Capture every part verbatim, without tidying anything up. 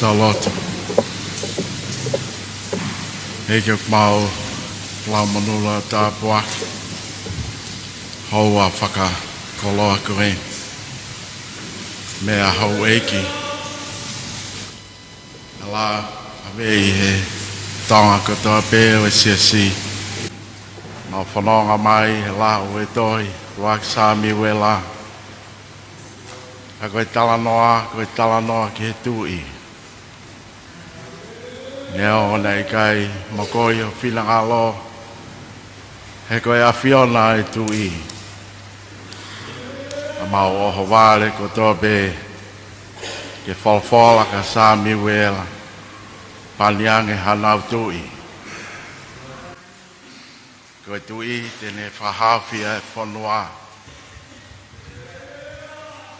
Tau lotu. ʻEiki, ʻoku mau lau monū ʻa e tāpuaki, houa fakakoloa ko eni mei he Houʻeiki, ʻa ia ʻoku ʻave ʻi he Tonga kotoa pē ʻo e Siasi. Mau fononga mai he lau ʻa e tohi ʻa Luake Samiuela, ʻa ia ko e talanoa, ko e talanoa ki he Tuʻi. Neongo naʻe ʻikai mokoi ho finangalo, he ko e ʻAfiona ʻa e Tuʻi. ʻOku mau ʻohovale kotoa pē ki he folofola ʻa Samiuela, pani ange hanau tuʻi. Ko e Tuʻi te ne fakahaofi ʻa e fonua.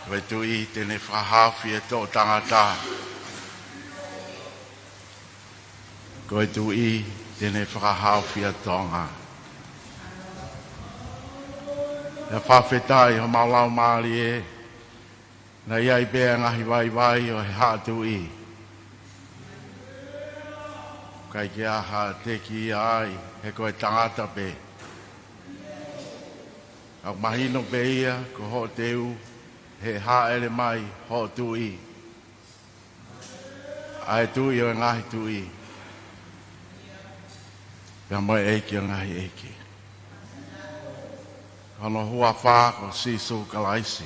Ko e Tuʻi te ne fakahaofi ʻa e toʻutangata. Ko e Tuʻi te ne fakahaofi ʻa Tonga. ʻOku fakafetaʻi homau laumālie, naʻe ʻi ai pē ʻa e ngaahi vaivai ʻo e Haʻa Tuʻi, ʻikai ke ʻi ai ha teʻeki ai, he ko e tangata pē. ʻOku mahino pē ia ko hoʻo teu, he hāʻele mai hoʻo Tuʻi, ʻa e Tuʻi ʻo e ngaahi tuʻi, pea mo e ʻEiki ʻo e ngaahi ʻeiki. Ko hono huafa ko Sīsū Kalaisi,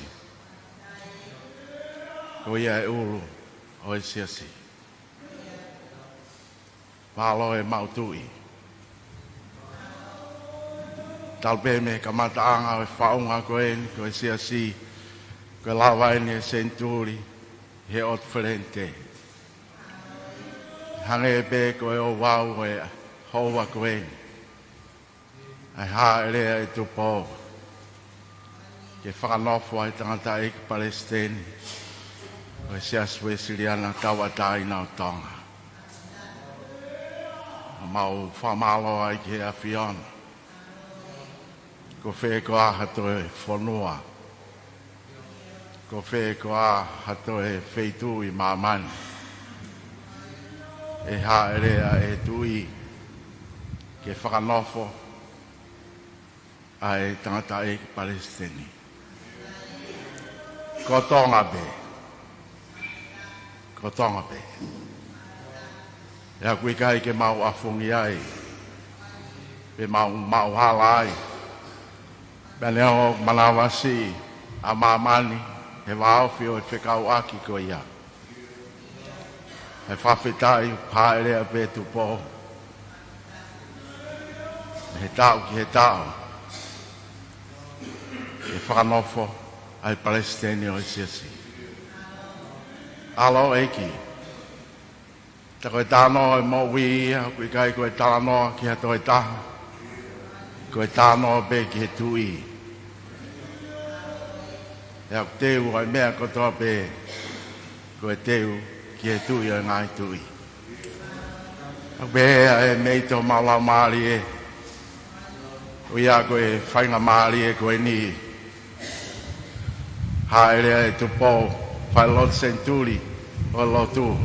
ko ia ʻa e ʻulu ʻo e Siasi. Mālō e maʻu Tuʻi. Talu pē mei he kamataʻanga ʻo e faʻunga ko eni, ko e Siasi, ko e lava eni e senituli he ʻOtu Felente. Hangē pē ko e ouau ʻo e houa ko eni, ʻa e hāʻele ʻa e Tupou ke fakanofo ʻa e tangataʻeiki palesiteni ʻo e Siasi Uēsiliana Tauʻatāina ʻo Tonga. ʻOku mau fakamālō ai ki he ʻAfiona. Ko fē koā ha toe fonua, ko fē koā ha toe feituʻu ʻi māmani, ʻe hāʻele ʻa e Tuʻi ke fakanofo ʻa e tangataʻeiki palesiteni. Ko Tonga pē. Ko Tonga pē. ʻOku ʻikai ke mau ʻafungi ai, pe mau maʻuhala ai, pea neongo ʻoku manavasiʻi ʻa māmani he vāofi ʻo e fekauʻaki ko ia. He fakafetaʻi, hāʻele ʻa e Tupou he taʻu ki he taʻu ke fakanofo ʻa e palesiteni ʻo e Siasi. ʻAlo ʻEiki, tā ko e talanoa ʻo e moʻui ia, ʻoku ʻikai ko e talanoa ki ha toe taha, ko e talanoa pē ki he Tuʻi. ʻOku teu ʻa e meʻa kotoa pē, ko e teu ki he Tuʻi ʻo e ngaahi tuʻi. ʻOku pehē ʻe he mei to mau laumālie, ʻoku ʻi ai ko e faingamālie ko eni, hāʻele ʻa e Tupou, fai lotu senituli ʻo e lotu.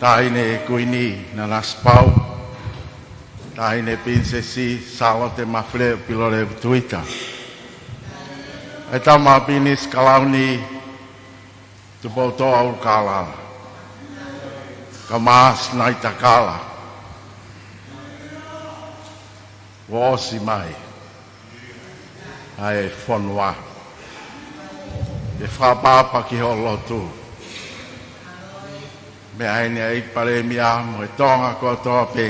Taʻahine Kuini Nanasipauʻu, Taʻahine Pilinisesi Sālote Mafileʻo Pilolevu Tuita, ʻa e Tama Pilinisi Kalauni, Tupoutoʻa ʻUlukālala, Kamaasi Naitakala, kuo ʻosi mai ʻa e fonua. ʻE fakaʻapaʻapa ki hoʻo lotu. Meʻa eni ʻEiki Palēmia mo e Tonga kotoa pē,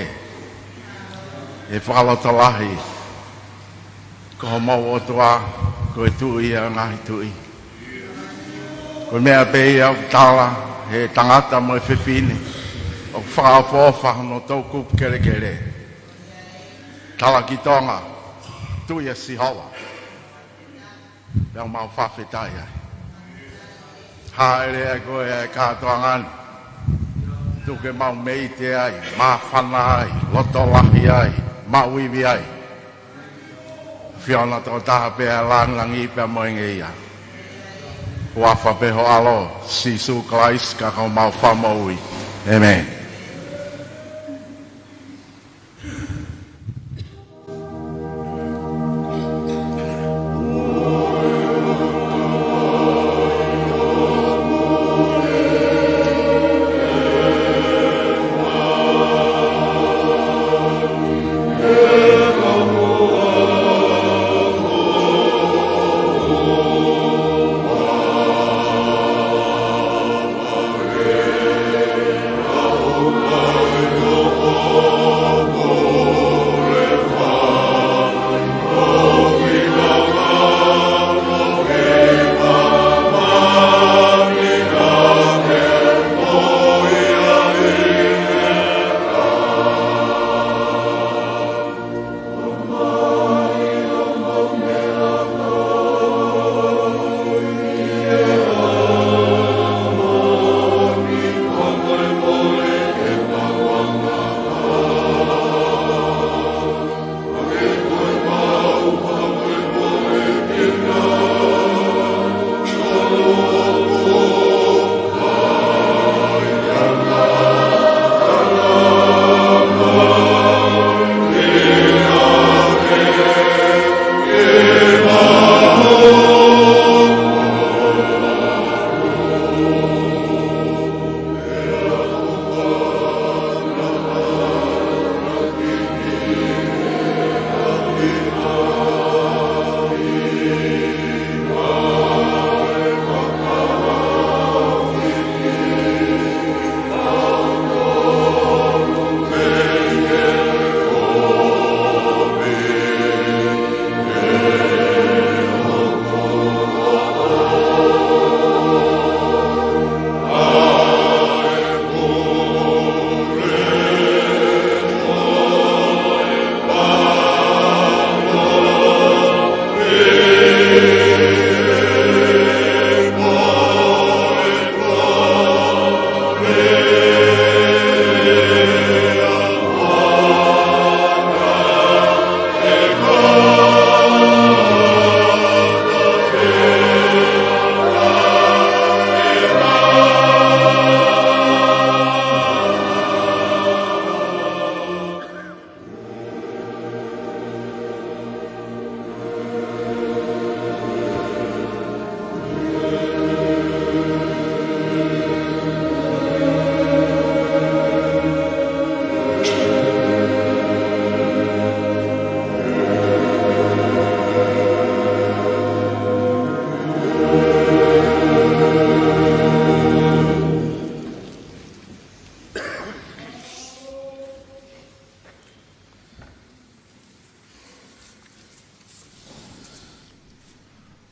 ʻe fakalotolahi. Ko homau ʻOtua, ko e Tuʻi ʻo e ngaahi tuʻi. Ko e meʻa pē ia ʻoku tala he tangata mo e fefine ʻoku fakaʻofoʻofa hono toʻukupu kelekele. Tala ki Tonga, Tuʻi ʻa Sihova. Pea mau fakafetaʻi ai. Hāʻele ʻa koe ʻa e kātoanga ni. Tuku ke mau meite ai, māfana ai, loto lahi ai, maʻu ivi ai. ʻAfiona tokotaha pē ʻa e lāngilangi pea mo e ngeia. Huafa pē ho ʻAlo, Sīsū Kalaisi, ka ko homau Fakamoʻui. ʻĒmeni.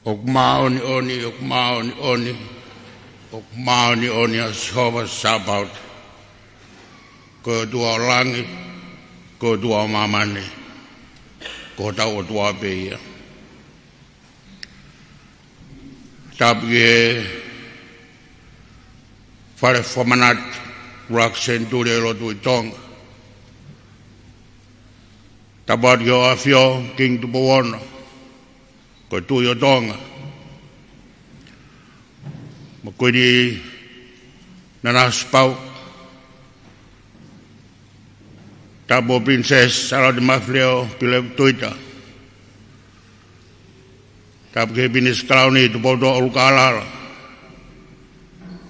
ʻOku māʻoniʻoni, ʻoku māʻoniʻoni, ʻoku māʻoniʻoni ʻa Sihova Sāpaoti. Ko e ʻOtua ʻo langi, ko e ʻOtua ʻo māmani, ko hotau ʻOtua pē ia. Tapu ki he Fale Fakamanatu ʻUluaki Senituli ʻo e Lotu ʻi Tonga. Tapu atu ki Hoʻo ʻAfio, Kingi Tupou Ono, ko e Tuʻi ʻo Tonga, mo Kuini Nanasipauʻu. Tapu Pilinisesi Sālote Mafileo Pilepu Tuita. Tapu ki he Pilinisi Kalauni Tupoutoʻa ʻUlukalala.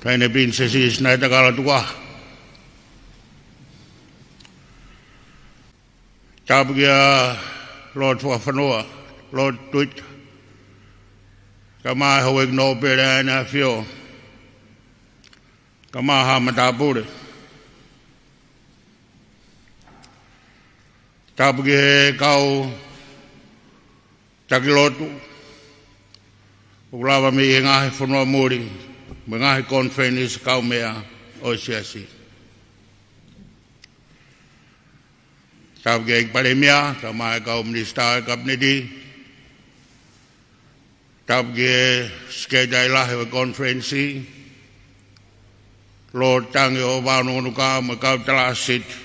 Taʻahine Pilinisesi Sinaitakala Tukuʻaho. Tapu kia Lord Fakafanua, Lord Tuita, kae ʻumaʻā e Houʻeiki Nōpele ʻa ʻEne ʻAfio, kae ʻumaʻā haʻa matāpule. Tapu ki he kau taki lotu ʻoku lava mei he ngaahi fonua muli mo e ngaahi konifelenisi kaumeʻa ʻo e Siasi. Tapu ki he ʻEiki Palēmia, kae ʻumaʻā e kau Minisitā ʻo e Kapineti. Tapu ki he Sekelitali Lahi ʻo e Konifelenisi, Lord Tangi ʻOvaonukanuka mo e kau tala ʻāsiti,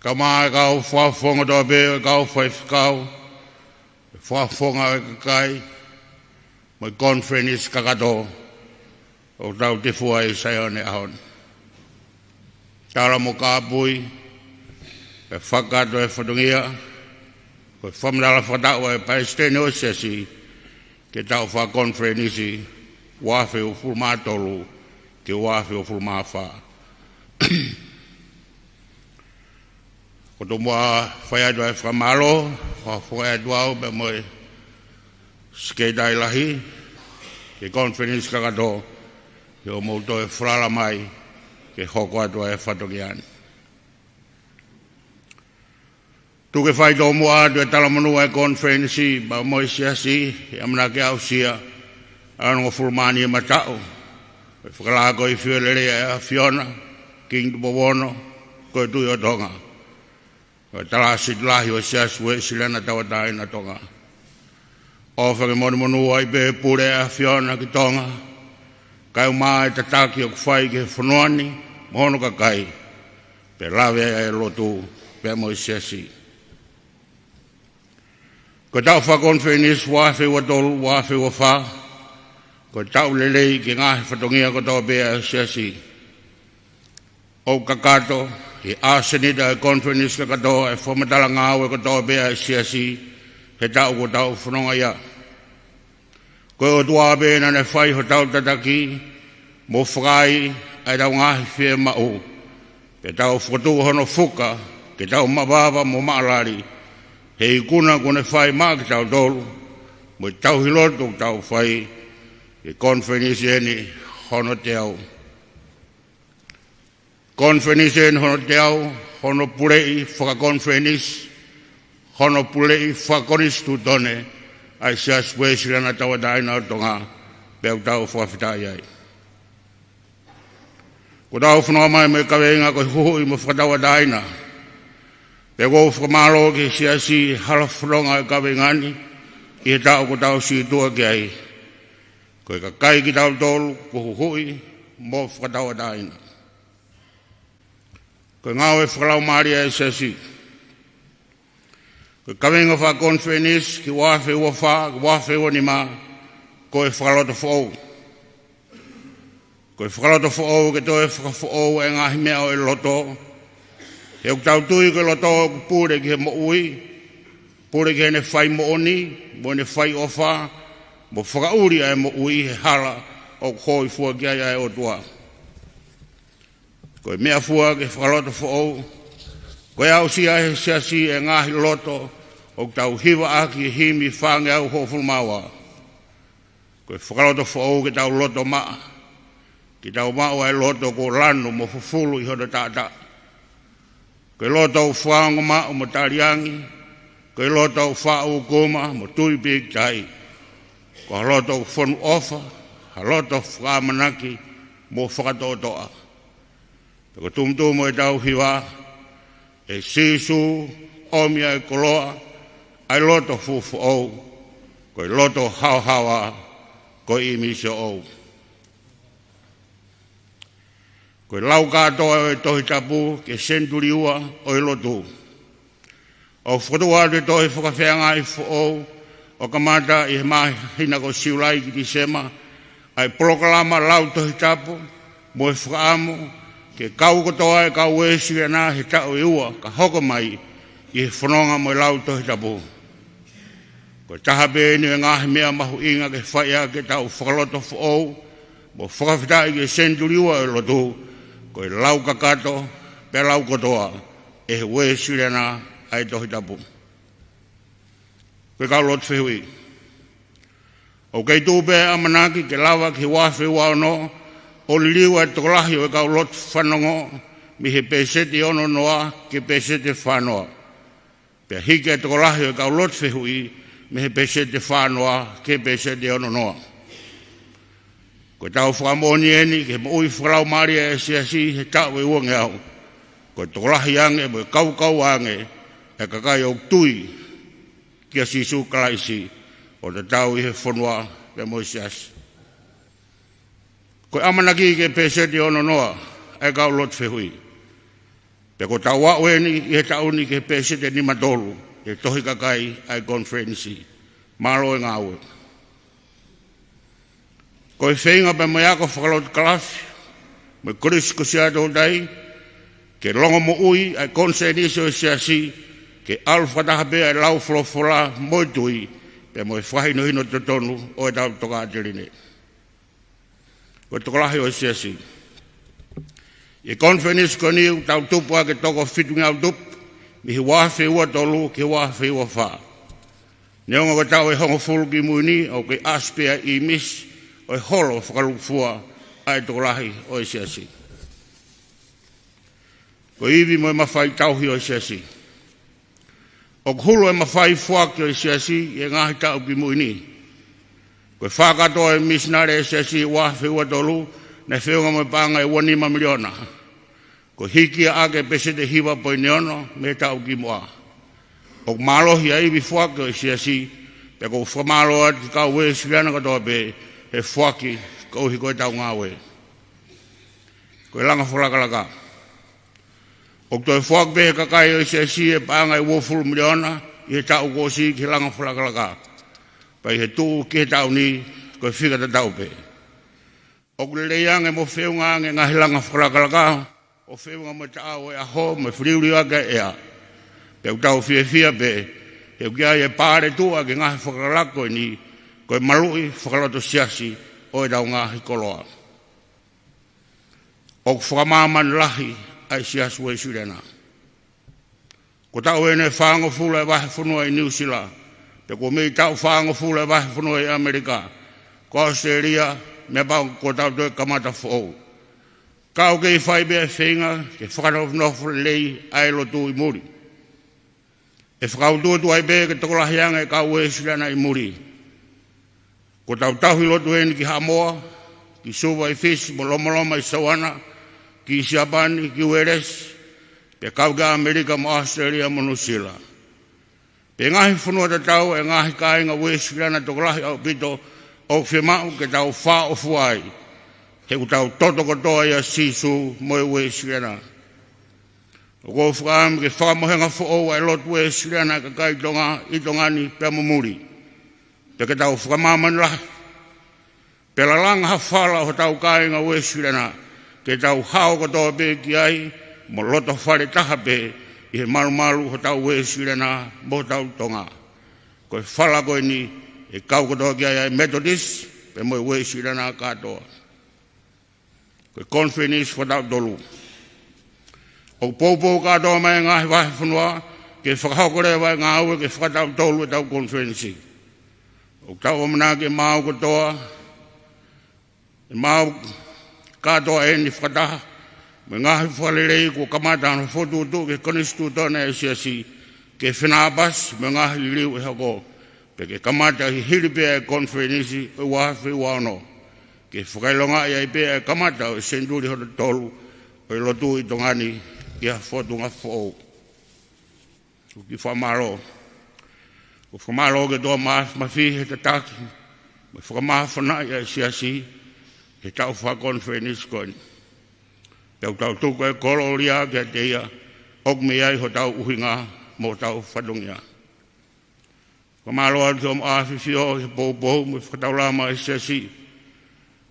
kae ʻumaʻā e kau fakafofonga kotoa pē ʻo e kau faifekau, e fakafofonga ʻo e kakai, mo e konifelenisi kakato ʻoku tau tefua ʻi Saione ʻaho ni. Tala mo kāpui e fakakakato e fatongia, ko e fakamatala fakataʻu ʻa e Palesiteni ʻo e Siasi ki he taʻu fakakonifelenisi ua afe uofulu mā tolu ki he ua afe uofulu mā fā. Ko e tomuʻa fai atu ʻa e fakamālō, fakafoki atu au pea mo e Sekelitali Lahi ki he konifelenisi kakato, ʻi hoʻomou toe falala mai ke hoko atu ʻa e fatongia ni. Tuku ke fai tomuʻa atu e talamonū ʻa e konifelenisi pea mo e Siasi, ʻi he ʻamanaki aʻusia ʻa e onongofulu mā nima taʻu ʻo e fakalākoifie lelei ʻa e ʻAfiona, Kingi Tupou Ono, ko e Tuʻi ʻo Tonga, ko e Talāsiti Lahi ʻo e Siasi Uēsiliana Tauʻatāina ʻo Tonga. ʻOfa ke monumonū ai pē pule ʻa e ʻAfiona ki Tonga, kae ʻumaʻā e tataki ʻoku fai ki he fonua ni mo hono kakai, pea lave ai ʻa e lotu pea mo e Siasi. Ko e taʻu fakakonifelenisi ua afe ua tolu, ua afe ua fā, ko e taʻu lelei ki he ngaahi fatongia kotoa pē ʻa e Siasi. ʻOku kakato ʻi he ʻasenita ʻo e konifelenisi kakato ʻa e fakamatala ngāue kotoa pē ʻa e Siasi he taʻu kuo tau fononga ai. Ko e ʻOtua pē naʻa ne fai hotau tataki mo fakaai ʻa ʻetau ngaahi fiemaʻu, pea tau fokotuʻu hono fuka ke tau mavava mo maʻalali, he ikuna kuo ne fai maʻa kitautolu mo e tauhi lotu ʻoku tau fai ʻi he konifelenisi eni hono teau. Konifelenisi eni hono teau, hono puleʻi fakakonifelenisi, hono puleʻi fakakonisitūtone ʻa e Siasi Uēsiliana Tauʻatāina ʻo Tonga, pea ʻoku tau fakafetaʻi ai. Kuo tau fononga mai mo e kaveinga ko e Huhuʻi mo Fakatauʻatāina, pea ʻoku ou fakamālō ki he Siasi he hala fononga ʻo e kaveinga ni ʻi he taʻu kuo tau situʻa ki ai. Ko e kakai kitautolu kuo huhuʻi mo fakatauʻatāina. Ko e ngāue fakalaumālie ʻa e Siasi. Ko e kaveinga fakakonifelenisi ki he ua afe ua fā, ua afe ua nima, ko e fakalotofoʻou. Ko e fakalotofoʻou ke toe fakafoʻou e ngaahi meʻa ʻo e loto. He ʻoku tau tui ko e loto ʻoku pule ki he moʻui, pule ki heʻene fai moʻoni, mo ʻene fai ʻofa, mo fakaʻuli ʻa e moʻui he hala ʻoku hōifua ki ai ʻa e ʻOtua. Ko e meʻafua ke fakalotofoʻou, ko e aʻusia ʻe he Siasi e ngaahi loto ʻoku tau hiva ʻaki e himi fāngeau hongofulu mā ua. Ko e fakalotofoʻou ke tau loto maʻa, ke tau maʻu ʻa e loto kuo lanu mo fufulu ʻi hono taʻataʻa. Ko e loto ʻoku fakaongo maʻu mo taliangi, ko e loto ʻoku faʻa ʻūkuma mo tui pīkitai. Ko ha loto ʻoku fonu ʻofa, ha loto fakaʻamanaki mo fakatoʻotoʻa. Pea ko e tumutumu ʻetau hiva, ʻe Sīsū, ʻomi ʻa e koloa, ʻa e loto fuʻu foʻou, ko e loto haohaoa, ko e ʻīmisi ʻoʻou. Ko e lau kātoa ʻo e Tohi Tapu ki he senituli ua ʻo e lotu. ʻOku fokotuʻu atu e tohi fakafeangai foʻou ʻo kamata ʻi he māhina ko Siulai ki Tīsema, ʻa e polokalama lau Tohi Tapu mo e fakaʻamu ke kau kotoa e kau Uēsiliana he taʻu ʻe ua ka hoko mai ʻi he fononga mo e lau Tohi Tapu. Ko e taha pē eni ʻo e ngaahi meʻa mahuʻinga ke fai ʻaki ʻetau fakalotofoʻou mo fakafetaʻi ki he senituli ua ʻo e lotu, ko e lau kakato pea lau kotoa ʻe he Uēsiliana ʻa e Tohi Tapu. Ko e kau lotu fehuʻi. ʻOku kei tuʻu pē ʻamanaki ke lava ki he ua afe ua ono ʻo liliu ʻa e tokolahi ʻo e kau lotu fanongo mei he pēseti ʻe ono noa ki he pēseti ʻe fā noa. Pea hiki ʻa e tokolahi ʻo e kau lotu fehuʻi mei he pēseti ʻe fā noa ki he pēseti ʻe ono noa. Ko ʻetau fakamoʻoni eni ki he moʻui fakalaumālie ʻa e Siasi he taʻu ʻe ua ngeau. Ko e tokolahi ange mo e kaukaua ange ʻa e kakai ʻoku tui kia Sīsū Kalaisi ʻo tatau ʻi he fonua pea mo e Siasi. Ko e ʻamanaki ki he pēseti ʻe ono noa ʻa e kau lotu fehuʻi. Pea kuo tau aʻu eni ʻi he taʻu ni ki he pēseti ʻe nima tolu ʻi he tohi kakai ʻa e konifelenisi. Mālō e ngāue. Ko e feinga pea mo e ako fakalotu kalafi mo e kolisi ko Siaʻatoutai ke longomoʻui ʻa e konisēnisi ʻo e Siasi, ke ʻalu fakataha pē ʻa e lau folofola mo e tui pea mo e fakahinohino totonu ʻo ʻetau tokāteline. Ko e tokolahi ʻo e Siasi. ʻI he konifelenisi ko eni ʻoku tau tupu ʻaki e toko fitungeau tupu, mei he ua afe ua tolu ki he ua afe ua fā. Neongo ko e taʻu ʻe hongofulu ki mui ni, ʻoku kei ʻasi pē ʻa e ʻīmisi ʻo e holo fakalūkufua ʻa e tokolahi ʻo e Siasi. Ko e ivi mo e mafai tauhi ʻo e Siasi. ʻOku hulu e mafai foaki ʻo e Siasi ʻi he ngaahi taʻu ki mui ni. Ko e fakakātoa e misinale ʻa e Siasi ʻi he ua afe ua tolu, naʻe feʻunga mo e paʻanga ʻe ua nima miliona. Ko e hiki ia ʻaki e peseti ʻe hiva poini ono mei he taʻu kimuʻa. ʻOku mālohi ʻa e ivi foaki ʻo e Siasi, pea ʻoku ou fakamālō atu ki he kau Uēsiliana kotoa pē he foaki koeʻuhi ko ʻetau ngāue. Ko e langa fakalakalaka. ʻOku toe foaki pē ʻe he kakai ʻo e Siasi e paʻanga ʻe uofulu miliona ʻi he taʻu kuo ʻosi ki he langa fakalakalaka. Pea ʻi he tuʻu ki he taʻu ni, ko e fika tatau pē. ʻOku lelei ange mo feʻunga ange e ngaahi langa fakalakalaka ʻo feʻunga mo e taʻau ʻo e ʻaho mo e feliuliuaki ʻa e ʻea. Pea ʻoku tau fiefia pē he ʻoku ʻi ai e pāletuʻa ki he ngaahi fakalakalaka ko eni, ko e maluʻi fakaloto siasi ʻo ʻetau ngaahi koloa. ʻOku fakamāmani lahi ʻa e Siasi Uēsiliana. Ko e taʻu eni ʻe fāngofulu e vahefonua ʻi Nuʻu Sila, pea kuo mei taʻu fāngofulu e vahefonua ʻi ʻAmelika, ko ʻAositelēlia, meʻapango kuo tau toe kamata foʻou. Ka ʻoku kei fai pē ʻa e feinga ke fakanofonofo lelei ʻa e lotu ʻi muli. ʻE fakautuutu ai pē ke tokolahi ange e kau Uēsiliana ʻi muli. Ko ʻetau tauhi lotu eni ki Haʻamoa, ki Suva ʻi Fisi, mo Lomaloma ʻi Saione, ki Siapani, ki Uēlesi, pea kau ki ʻAmelika mo ʻAositelēlia mo Nuʻu Sila. Pea ʻi he ngaahi fonua tatau ʻa e ngaahi kāinga Uēsiliana tokolahi ʻaupito ʻoku fiemaʻu ke tau fāʻofua ai, he ʻoku tau toto kotoa ʻia Sīsū mo e Uēsiliana. ʻOku ou fakaʻamu ke fakamohenga foʻou ʻa e lotu Uēsiliana ʻa e kakai Tonga ʻi Tonga ni pea mo muli. Pea ke tau fakamāmani lahi. Pea langa ha fala ʻo hotau kāinga Uēsiliana, ke tau hao kotoa pē ki ai, mo loto fale taha pē ʻi he malumalu hotau Uēsiliana mo hotau Tonga. Ko e fala ko eni ʻe kau kotoa ki ai ʻa e Metotisi pea mo e Uēsiliana kātoa. Ko e konifelenisi fakataʻu tolu. ʻOku poupou kātoa mai e ngaahi vahefonua ke fakahoko leva e ngāue ke fakataʻu tolu ʻetau konifelenisi. ʻOku tau ʻamanaki ʻe maʻu kotoa, ʻe maʻu kātoa eni fakataha mo e ngaahi fakalelei kuo kamata hono fokotuʻutuʻu ki he konisitūtone ʻa e Siasi, ke fenāpasi mo e ngaahi liliu ʻe hoko, pea ke kamata ʻi he hili pē ʻa e konifelenisi ʻo e ua afe ua ono, ke fakaʻilongaʻi ai pē ʻa e kamata ʻo e senituli hono tolu ʻo e lotu ʻi Tonga ni ʻi ha fōtunga foʻou. ʻOku ou fakamālō. ʻOku ou fakamālō ki he ʻOtua Māfimafi he tataki mo e fakamāfanaʻi ʻa e Siasi he taʻu fakakonifelenisi ko eni. Pea ʻoku tau tuku e kolōlia kiate ia, ʻoku mei ai hotau ʻuhinga mo hotau fatongia. Fakamālō atu ki hoʻomo ʻAfifio he poupou mo e fakataulama ʻa e Siasi.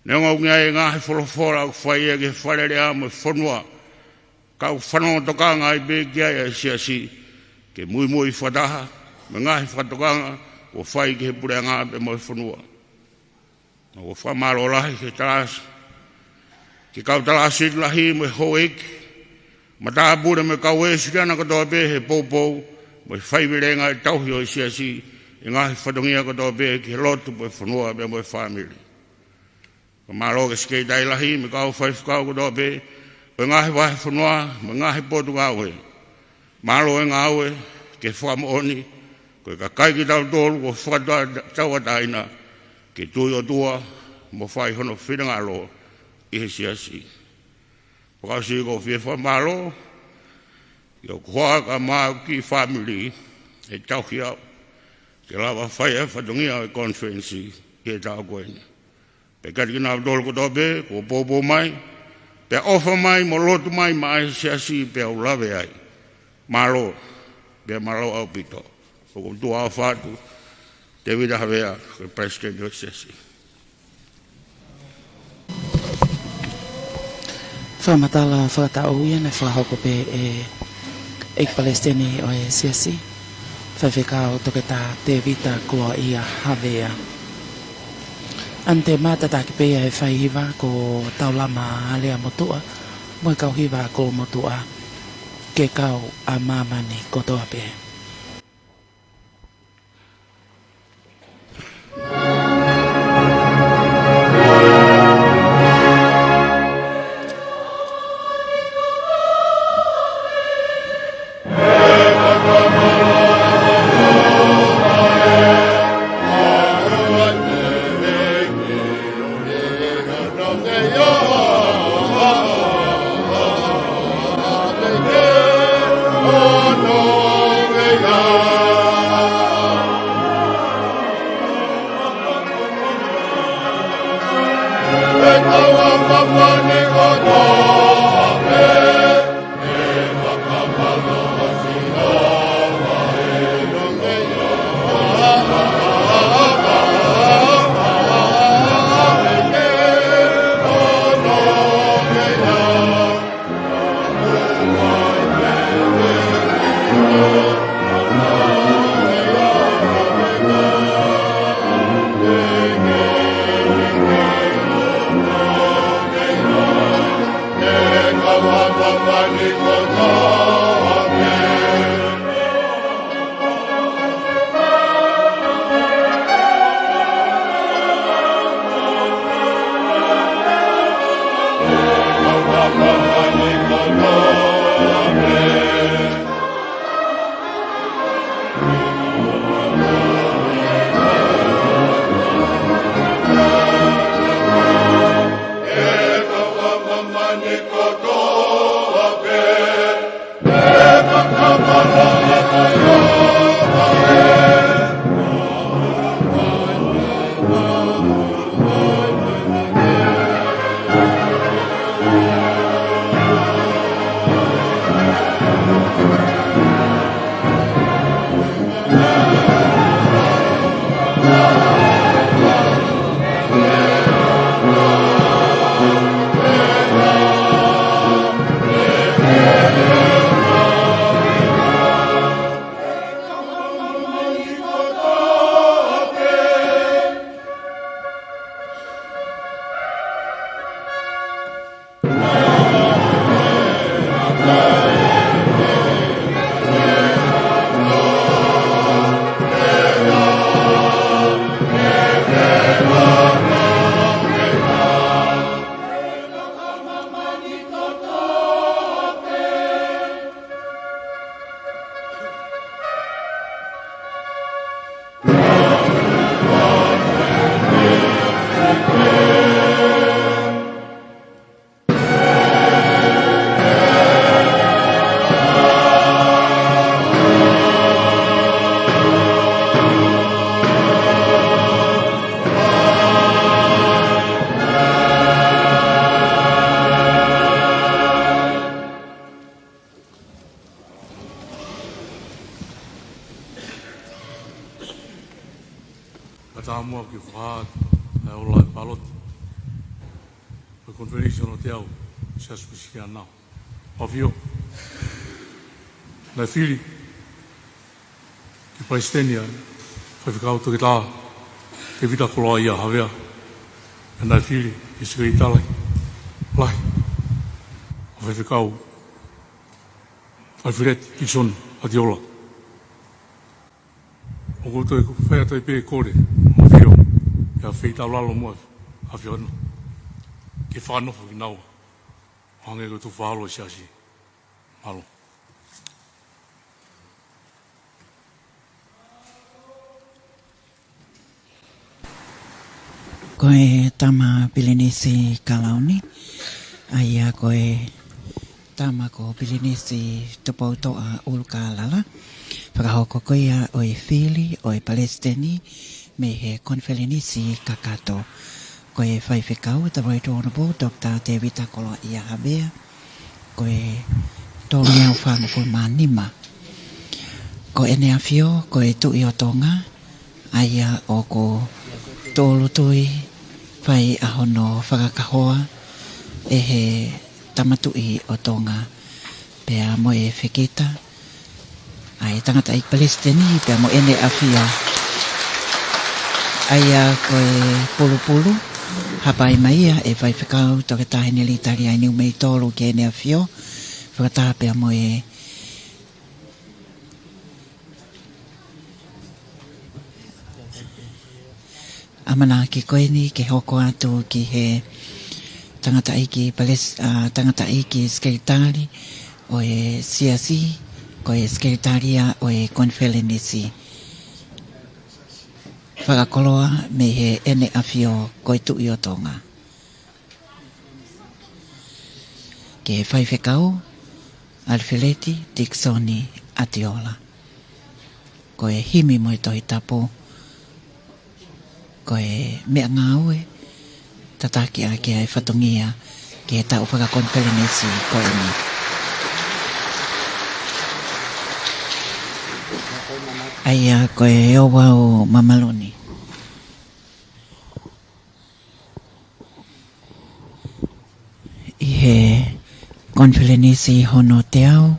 Neongo ʻoku ʻi ai e ngaahi folofola ʻoku fai ia ki he Fale Alea mo e fonua, ka ʻoku fanongo tokanga ai pē ki ai ʻa e Siasi, ke muimui fakataha mo e ngaahi fakatokanga kuo fai ki he puleʻanga pea mo e fonua. ʻOku ou fakamālō lahi ki he talasi-, ki he kau talāsiti lahi mo e houʻeiki, matāpule mo e kau Uēsiliana kotoa pē he poupou mo e faivelenga ʻi he tauhi ʻo e Siasi ʻi he ngaahi fatongia kotoa pē ki he lotu mo e fonua pea mo e fāmili. Fakamālō ki he Sekelitali Lahi mo e kau faifekau kotoa pē ʻo e ngaahi vahefonua mo e ngaahi potungāue. Mālō e ngāue ke fakamoʻoni ko e kakai kitautolu kuo fakatauʻatāina ke tui ʻOtua mo fai hono finangalo ʻi he Siasi. Fakaʻosi ʻoku ou fie fakamālō ki hoku hoa kae ʻumaʻā hoku kiʻi fāmili he tauhi au ke lava fai e fatongia ʻo e konifelenisi ʻi he taʻu ko eni. Pea kiate kinautolu kotoa pē kuo poupou mai pea ʻofa mai mo lotu mai maʻa e Siasi pea u lave ai. Mālō, pea mālō ʻaupito. ʻOku ou tuʻa ʻofa atu, Tēvita Havea, ko e Palesiteni ʻo e Siasi. Fakamatala fakataʻu ia naʻe fakahoko pē ʻe ʻEiki Palesiteni ʻo e Siasi, Faifekau Toketā Tēvita Koloaʻia Havea. Ante ma tataki pē ia ʻe he faihiva ko Taulama Alea Motuʻa mo e kau hiva Kolomotuʻa, ke kau ʻa māmani kotoa pē. Kae ʻatā muʻa ke fakahā ʻa e ola ʻo e pāloti ʻo e Konifelenisi hono teau ʻo e Siasi Uēsiliana ʻo ʻAfio. Naʻe fili ki he Palesiteni ʻa Faifekau Toketā Tēvita Koloaʻia Havea, pea naʻe fili ki he Sekelitali Lahi ʻa Faifekau ʻAlifeleti Tikisoni Atiola. ʻOku ou toe fai atu ai pē kole mo e ʻAfio, ʻa e feitaulalo mo e ʻAfio na, ke fakanofo kinaua ʻo hangē ko e tukufakaholo ʻo e Siasi. Mālō. Ko e tama pilinisi kalauni, ʻa ia ko e tama ko Pilinisi Tupoutoʻa ʻUlukalala, fakahoko ko ia ʻo e fili ʻo e Palesiteni mei he Konifelenisi kakato. Ko e Faifekau, The Right Honourable Doctor Tēvita Koloaʻia Havea, ko e tolungeau fāngofulu mā nima. Ko ʻEne ʻAfio ko e Tuʻi ʻo Tonga, ʻa ia ʻoku tūʻulutui fai ʻa hono fakakahoa ʻe he Tama Tuʻi ʻo Tonga, pea mo e fekita ʻa e Tangataʻeiki Palesiteni pea mo ʻEne ʻAfio. ʻA ia ko e pulupulu, hapai mai ia ʻe Faifekau Toketā Henelī Taliaini Niumeitolu ki ʻEne ʻAfio, fakataha pea mo e ʻamanaki ko eni ke hoko atu ki he tangataʻeiki palesi-, ʻa, tangataʻeiki sekelitali ʻo e Siasi, ko e sekelitali ia ʻo e konifelenisi fakakoloa mei he ʻEne ʻAfio ko e Tuʻi ʻo Tonga, ki he Faifekau ʻAlifeleti Tikisoni ʻAtiola. Ko e himi mo e Tohi Tapu, ko e meʻangāue tataki ʻaki ʻa e fatongia ki he taʻu fakakonifelenisi ko eni. ʻA ia ko e ouau mamalu ni. ʻI he konifelenisi hono teau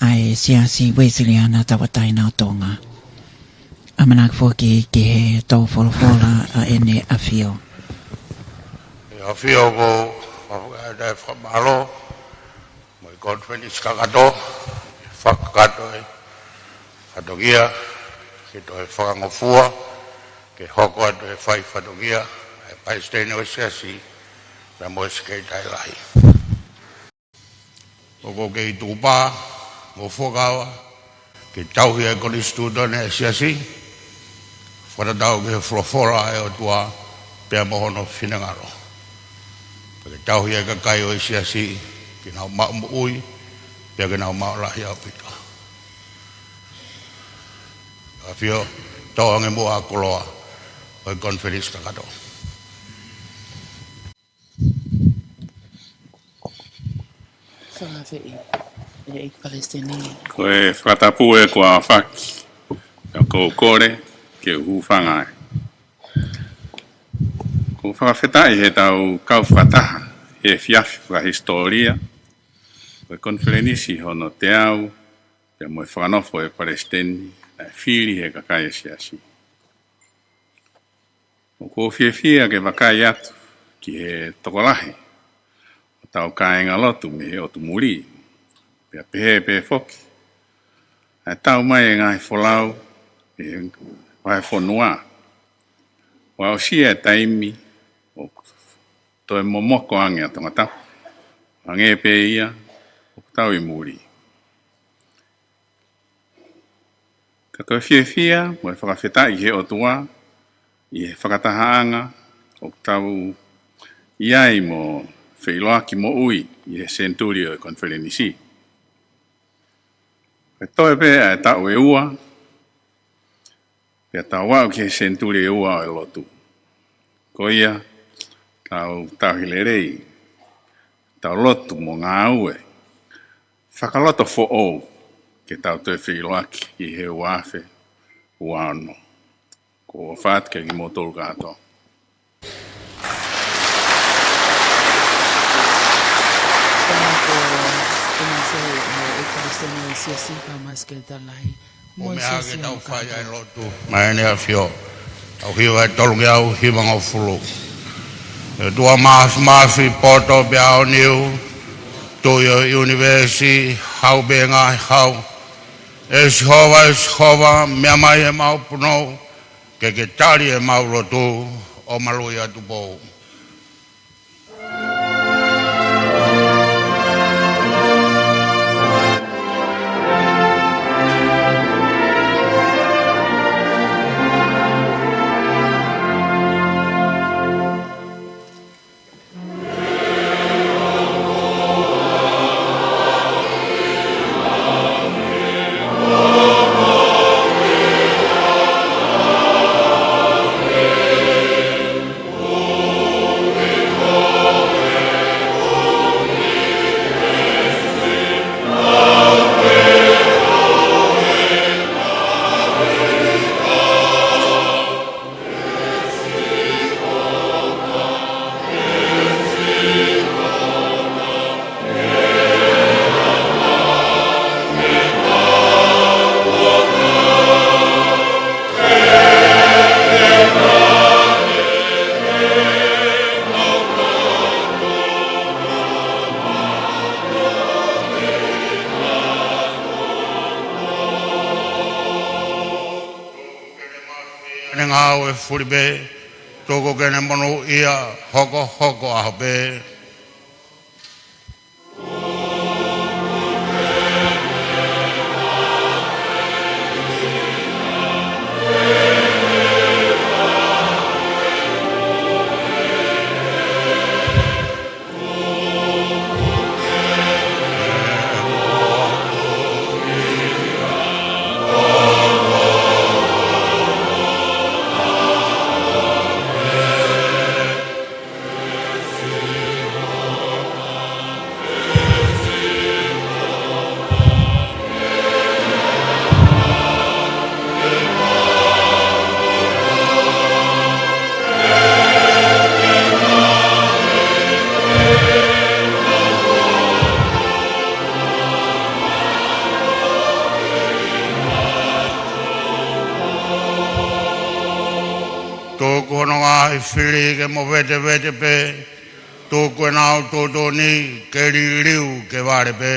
ʻa e Siasi Uēsiliana Tauʻatāina ʻo Tonga. ʻAmanaki foki ki he tō folofola ʻa ʻEne ʻAfio. ʻEne ʻAfio, ʻoku ou fakatapu fakamālō mo e konifelenisi kakato, fakakakato e fatongia ke toe fakangofua, ke hoko atu e fai fatongia ʻa e Palesiteni ʻo e Siasi pea mo e Sekelitali Lahi. ʻOku ou kei tukupā mo fuakava ke tauhi ʻa e konisitūtone ʻa e Siasi, fakatatau ki he folofola ʻa e ʻOtua pea mo hono finangalo. Pea ke tauhi ʻa e kakai ʻo e Siasi ke nau maʻu moʻui, pea ke nau maʻu lahi ʻaupito. ʻAfio, tau ange muʻa ʻa e koloa ʻo e konifelenisi kakato. Fakafeʻi, ʻEiki Palesiteni. Ko e fakatapu ē kuo aofaki, ʻoku ou kole ke u hūfanga ai. ʻOku ou fakafetaʻi heʻetau kau fakataha he efiafi fakahisitōlia ʻo e konifelenisi hono teau, pea mo e fakanofo ʻo e Palesiteni naʻe fili ʻe he kakai ʻo e Siasi. ʻOku ou fiefia ke vakai atu ki he tokolahi ʻo hotau kāingalotu mei he ʻotu muli, pea pehē pē foki ʻa e tau mai e ngaahi folau ʻi he vahefonua. Kuo aʻusia e taimi ʻoku toe momoko ange ʻa Tongatapu, hangē pē ia ʻoku tau ʻi muli. Ka ko e fiefia mo e fakafetaʻi ki he ʻOtua ʻi he fakatahaʻanga ʻoku tau ʻi ai mo feʻiloaki moʻui ʻi he senituli ʻo e konifelenisi. Ko e toe pē ʻa e taʻu ʻe ua, pea tau aʻu ki he senituli ʻe ua ʻo e lotu. Ko ia, tau tauhi lelei, tau lotu mo ngāue fakaloto foʻou ke tau toe feʻiloaki ʻi he ua afe ua ono. ʻOku ou ʻofa atu kiate kimoutolu kātoa. Ko e Palesiteni ʻo e Siasi, pea mo e Sekelitali Lahi. ʻOku meʻa ke tau fai ʻa e lotu maʻa ʻEne ʻAfio. Tau hiva e tolungeau hivangofulu. ʻE ʻOtua Māfimafi, poto pea aoniu, Tuʻi ʻo e ʻunivēsi, hau pē ngaahi hau. ʻE Sihova, ʻe Sihova, meʻa mai ʻemau punou, ke ke tali ʻemau lotu ʻo maluʻi ʻa Tupou. ʻAu e fuli pē, tuku ke ne monūʻia, hokohoko ʻaho pē. Tuku hono ngaahi fili ke movetevete pē, tuku ʻenau tuʻutuʻuni ke liliu ke vale pē.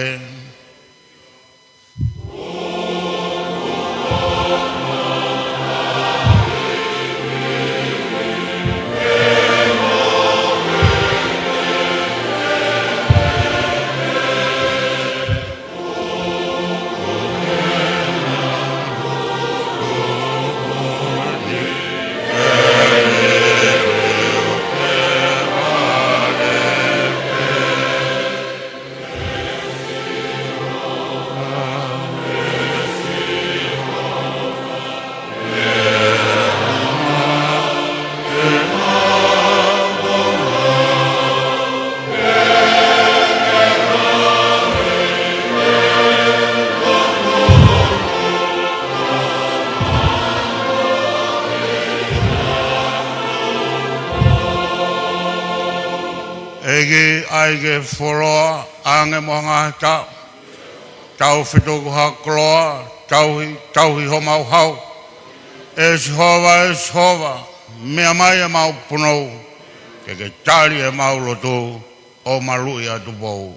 ʻEiki, ʻai ke fuoloa ange mo e ngaahi taʻu, tau fetuku ha koloa, tauhi, tauhi homau hau. ʻE Sihova, ʻe Sihova, meʻa mai ʻemau punou, ke ke tali ʻemau lotu, ʻo maluʻi ʻa Tupou.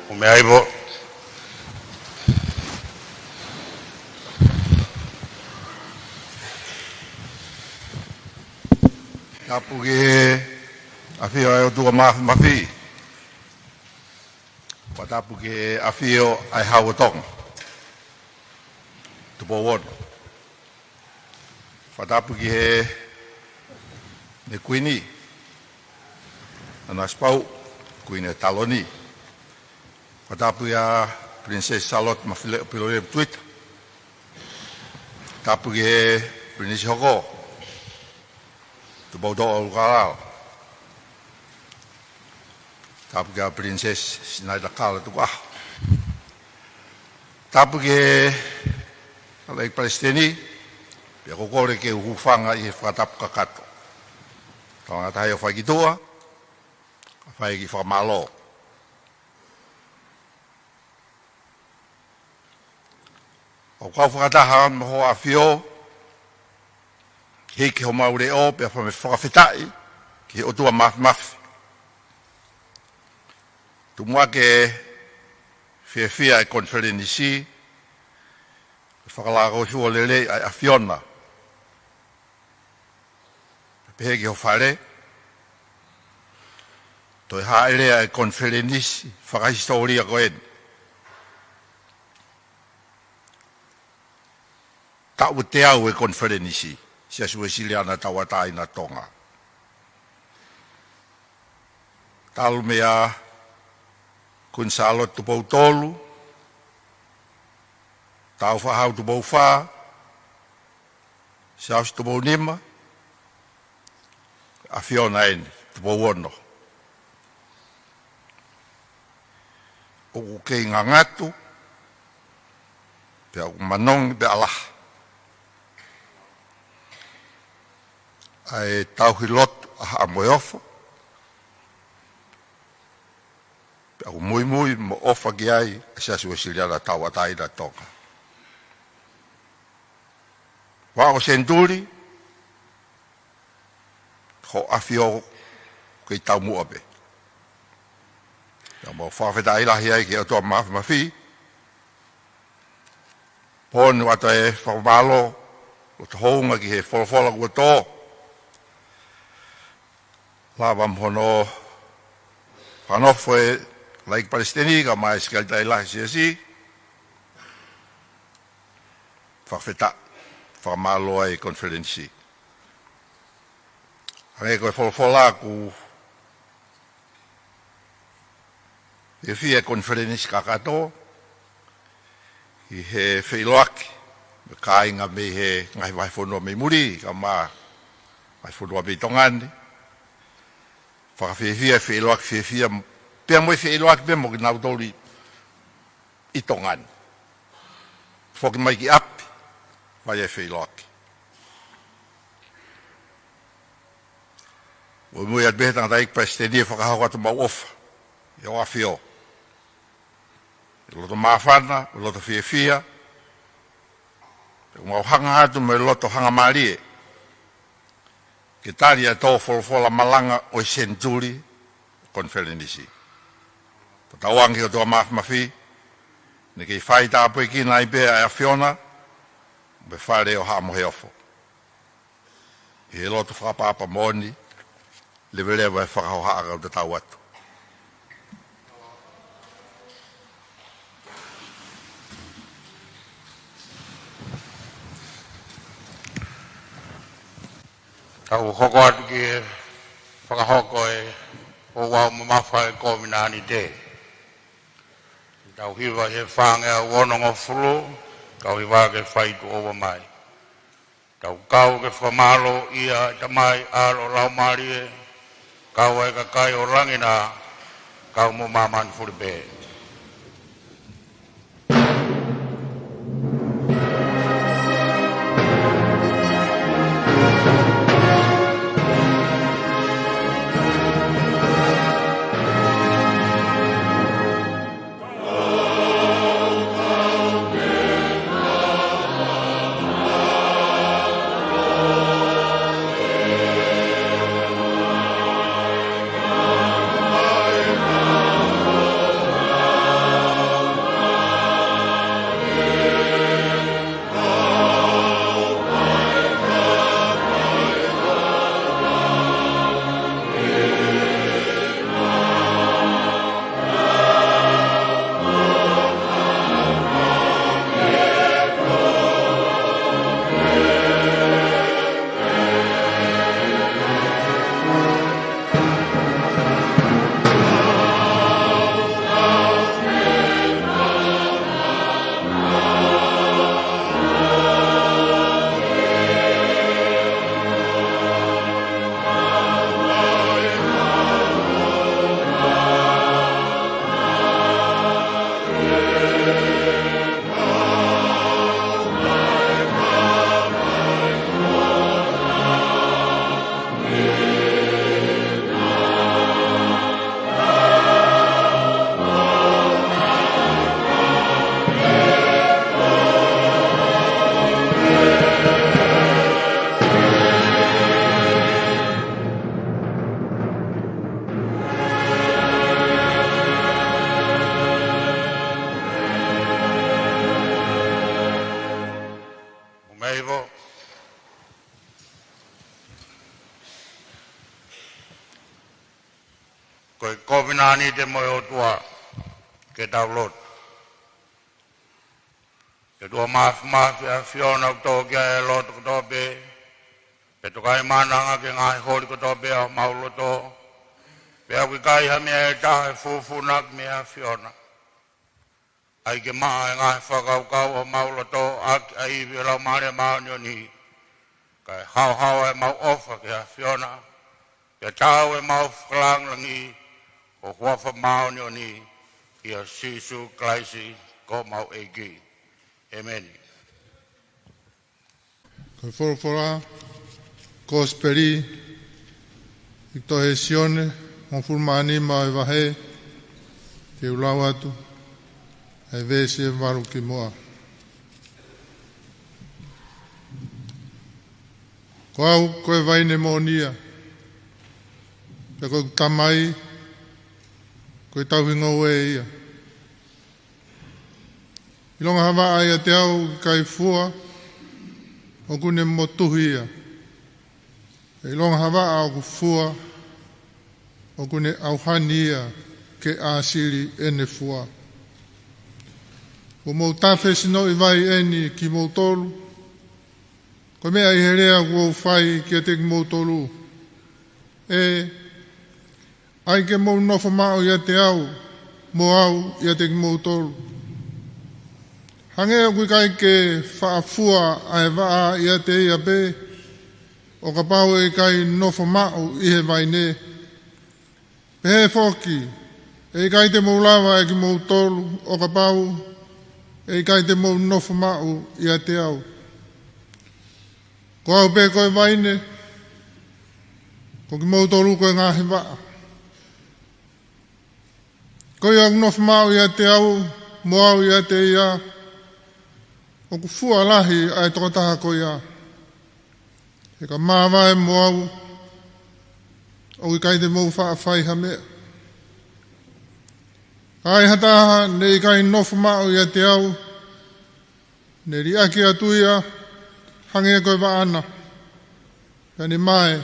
ʻO meʻa ai pō. Tapu ki he ʻafio ʻa e ʻOtua Māfimafi. Fakatapu ki he ʻafio ʻa e Hau ʻo Tonga, Tupou Ono. Fakatapu ki he, ne Kuini, Nanasipauʻu, Kuini ʻo e Taloni. Fakatapu kia Princess Charlotte Mafileʻo Pilolevu Tuita. Tapu ki he Pilinisi hoko, Tupoutoʻa ʻUlukalala. Tapu kia Princess Sinaitakala Tukuʻaho. Tapu ki he Halaiki Palesiteni, pea ʻoku ou kole ke u hūfanga ʻi he fakatapu kakato. Talangataha ʻo fai ki tuʻa, kae fai e kiʻi fakamālō. ʻOku ou fakataha mo hoʻo ʻafio, hiki homau leʻo, pea fai mo e fakafetaʻi ki he ʻOtua Māfimafi. Tuku muʻa ke fiefia e konifelenisi, ke fakalakoifua lelei ʻa e ʻAfiona. Pehē ki ho fale, Toe hāʻele ʻa e konifelenisi fakahisitōlia ko eni. Taʻu ʻe teau e konifelenisi Siasi Uēsiliana Tauʻatāina ʻo Tonga. Talu meia Kuini Sālote Tupou Tolu, Tāufaʻāhau Tupou Fā, Siaosi Tupou Nima, ʻAfiona eni Tupou Ono. ʻOku kei ngangatu, pea ʻoku manongi pea lahi ʻa e tauhi lotu ʻa Haʻa Moheofo, pea ʻoku muimui mo ʻofa ki ai ʻa e Siasi Uēsiliana Tauʻatāina ʻo Tonga. Vaʻu senituli, ko e ʻAfio kei taumuʻa pē. Pea mau fakafetaʻi lahi ai ki he ʻOtua Mafimafi. Pea ʻoku ʻoatu e fakamālō, loto houngaʻia ki he folofola kuo tō. Lava mo hono fakanofo e Laʻiki Palesiteni kae ʻumaʻā e Sekelitali Lahi ʻo e Siasi. Fakafetaʻi, fakamālō ai e konifelenisi. Hangē ko e folofola, ʻoku fiefia e konifelenisi kakato ʻi he feʻiloaki mo e kāinga mei he ngaahi vahefonua mei muli, kae ʻumaʻā e vahefonua mei Tonga ni. Fakafiefia, feʻiloaki fiefia, pea mo e feʻiloaki pea mo kinautolu ʻi Tonga ni. Foki mai ki ʻapi, fai e feʻiloaki. Muimui atu pē he tangataʻeiki Palesiteni ʻo fakahoko atu ʻemau ʻofa ʻi hoʻo ʻAfio. ʻI he loto māfana, ʻi he loto fiefia, ʻoku mau hanga atu mo e loto hangamālie ke tali ʻa e tō folofola malanga ʻo e senituli ʻo e konifelenisi. Fakatauange ki he ʻOtua Mafimafi, naʻe kei faitāpuekina ai pē ʻa e ʻAfiona mo e Fale ʻo Haʻa Moheofo. ʻI he loto fakaʻapaʻapa moʻoni, leveleva e fakahohaʻa, kau tatau atu. Tau hoko atu ki he fakahoko e ouau mamafa ʻa e kovinānite. Tau hiva he fāngeau onongofulu, tau hiva ke fai tuʻo ua mai. Tau kau ke fakamālōʻia ʻa e Tamai, ʻAlo, Laumālie, kau ai e kakai ʻo langi na, kau mo māmani fuli pē. Kovinānite mo e ʻOtua, ke tau lotu. ʻE ʻOtua Māfimafi, ʻAfiona ʻoku tō ki ai e loto kotoa pē, pea tokaʻi mana ange ki he ngaahi holi kotoa pē ʻo homau loto, pea ʻoku ʻikai ha meʻa ʻe taha ʻe fufū ʻaki mei he ʻAfiona. ʻAi ke maʻa e ngaahi fakakaukau ʻo homau loto ʻaki ʻa e ivi ʻo e Laumālie Māʻoniʻoni, kae haohaoa ʻemau ʻofa ki he ʻAfiona, pea taau ʻemau fakalāngilangiʻi ho huafa māʻoniʻoni, ʻia Sīsū Kalaisi ko homau ʻEiki. ʻĒmeni. Ko e folofola Kosipeli ʻi he tohi ʻa Sione, hongofulu mā nima ʻo e vahe, te u lau atu ʻa e veesi ʻe valu ki muʻa. Ko au ko e vaine moʻoni ia, pea ko ʻeku Tamai ko e tauhi ngoue ia. ʻIlonga ha vaʻa ʻiate au ʻoku ʻikai fua, ʻoku ne motuhi ia. ʻIlonga ha vaʻa ʻoku fua, ʻoku ne ʻauhani ia ke ʻāsili ʻene fua. Kuo mou tafe sinoʻi vai ʻeni kimoutolu, ko e meʻa ʻi he lea kuo u fai kiate kimoutolu. ʻE, ʻai ke mou nofo maʻu ʻiate au, mo au ʻiate kimoutolu. Hangē ʻoku ʻikai ke faʻa fua ʻa e vaʻa ʻiate ia pē, ʻo kapau ʻe ʻikai nofo maʻu ʻi he vaine. Pehē foki, ʻe ʻikai te mou lava ʻe kimoutolu, ʻo kapau ʻe ʻikai te mou nofo maʻu ʻiate au. Ko au pē ko e vaine, ko kimoutolu ko e ngaahi vaʻa. Ko ia ʻoku nofo maʻu ʻiate au, mo au ʻiate ia, ʻoku fua lahi ʻa e tokotaha ko ia. He ka māvae mo au, ʻoku ʻikai te mou faʻa fai ha meʻa. Ka ai ha taha naʻe ʻikai nofo maʻu ʻiate au, ne liʻaki atu ia hangē ko e vaʻa na, pea ne mae.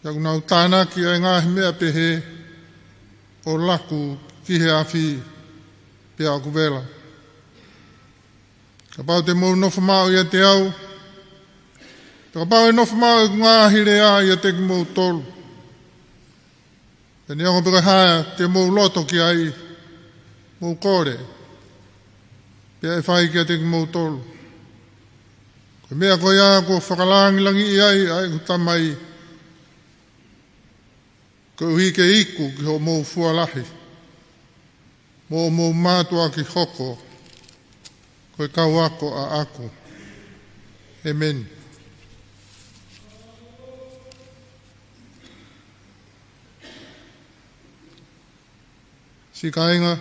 Pea ʻoku nau tānaki ʻa e ngaahi meʻa pehē ʻo laku ki he afi, pea ʻoku vela. Kapau te mou nofo maʻu ʻiate au, pea kapau ʻe nofo maʻu ʻeku ngaahi lea ʻiate kimoutolu, pea neongo pe ko e hā te mou loto ki ai, mou kole, pea ʻe fai kiate kimoutolu. Ko e meʻa ko ia kuo fakalāngilangiʻi ai ʻa ʻeku Tamai, koeʻuhi ke iku ki hoʻomou fua lahi, mo hoʻomou mātuʻaki hoko ko e kau ako ʻaʻaku. ʻĒmeni. Siʻi kāinga,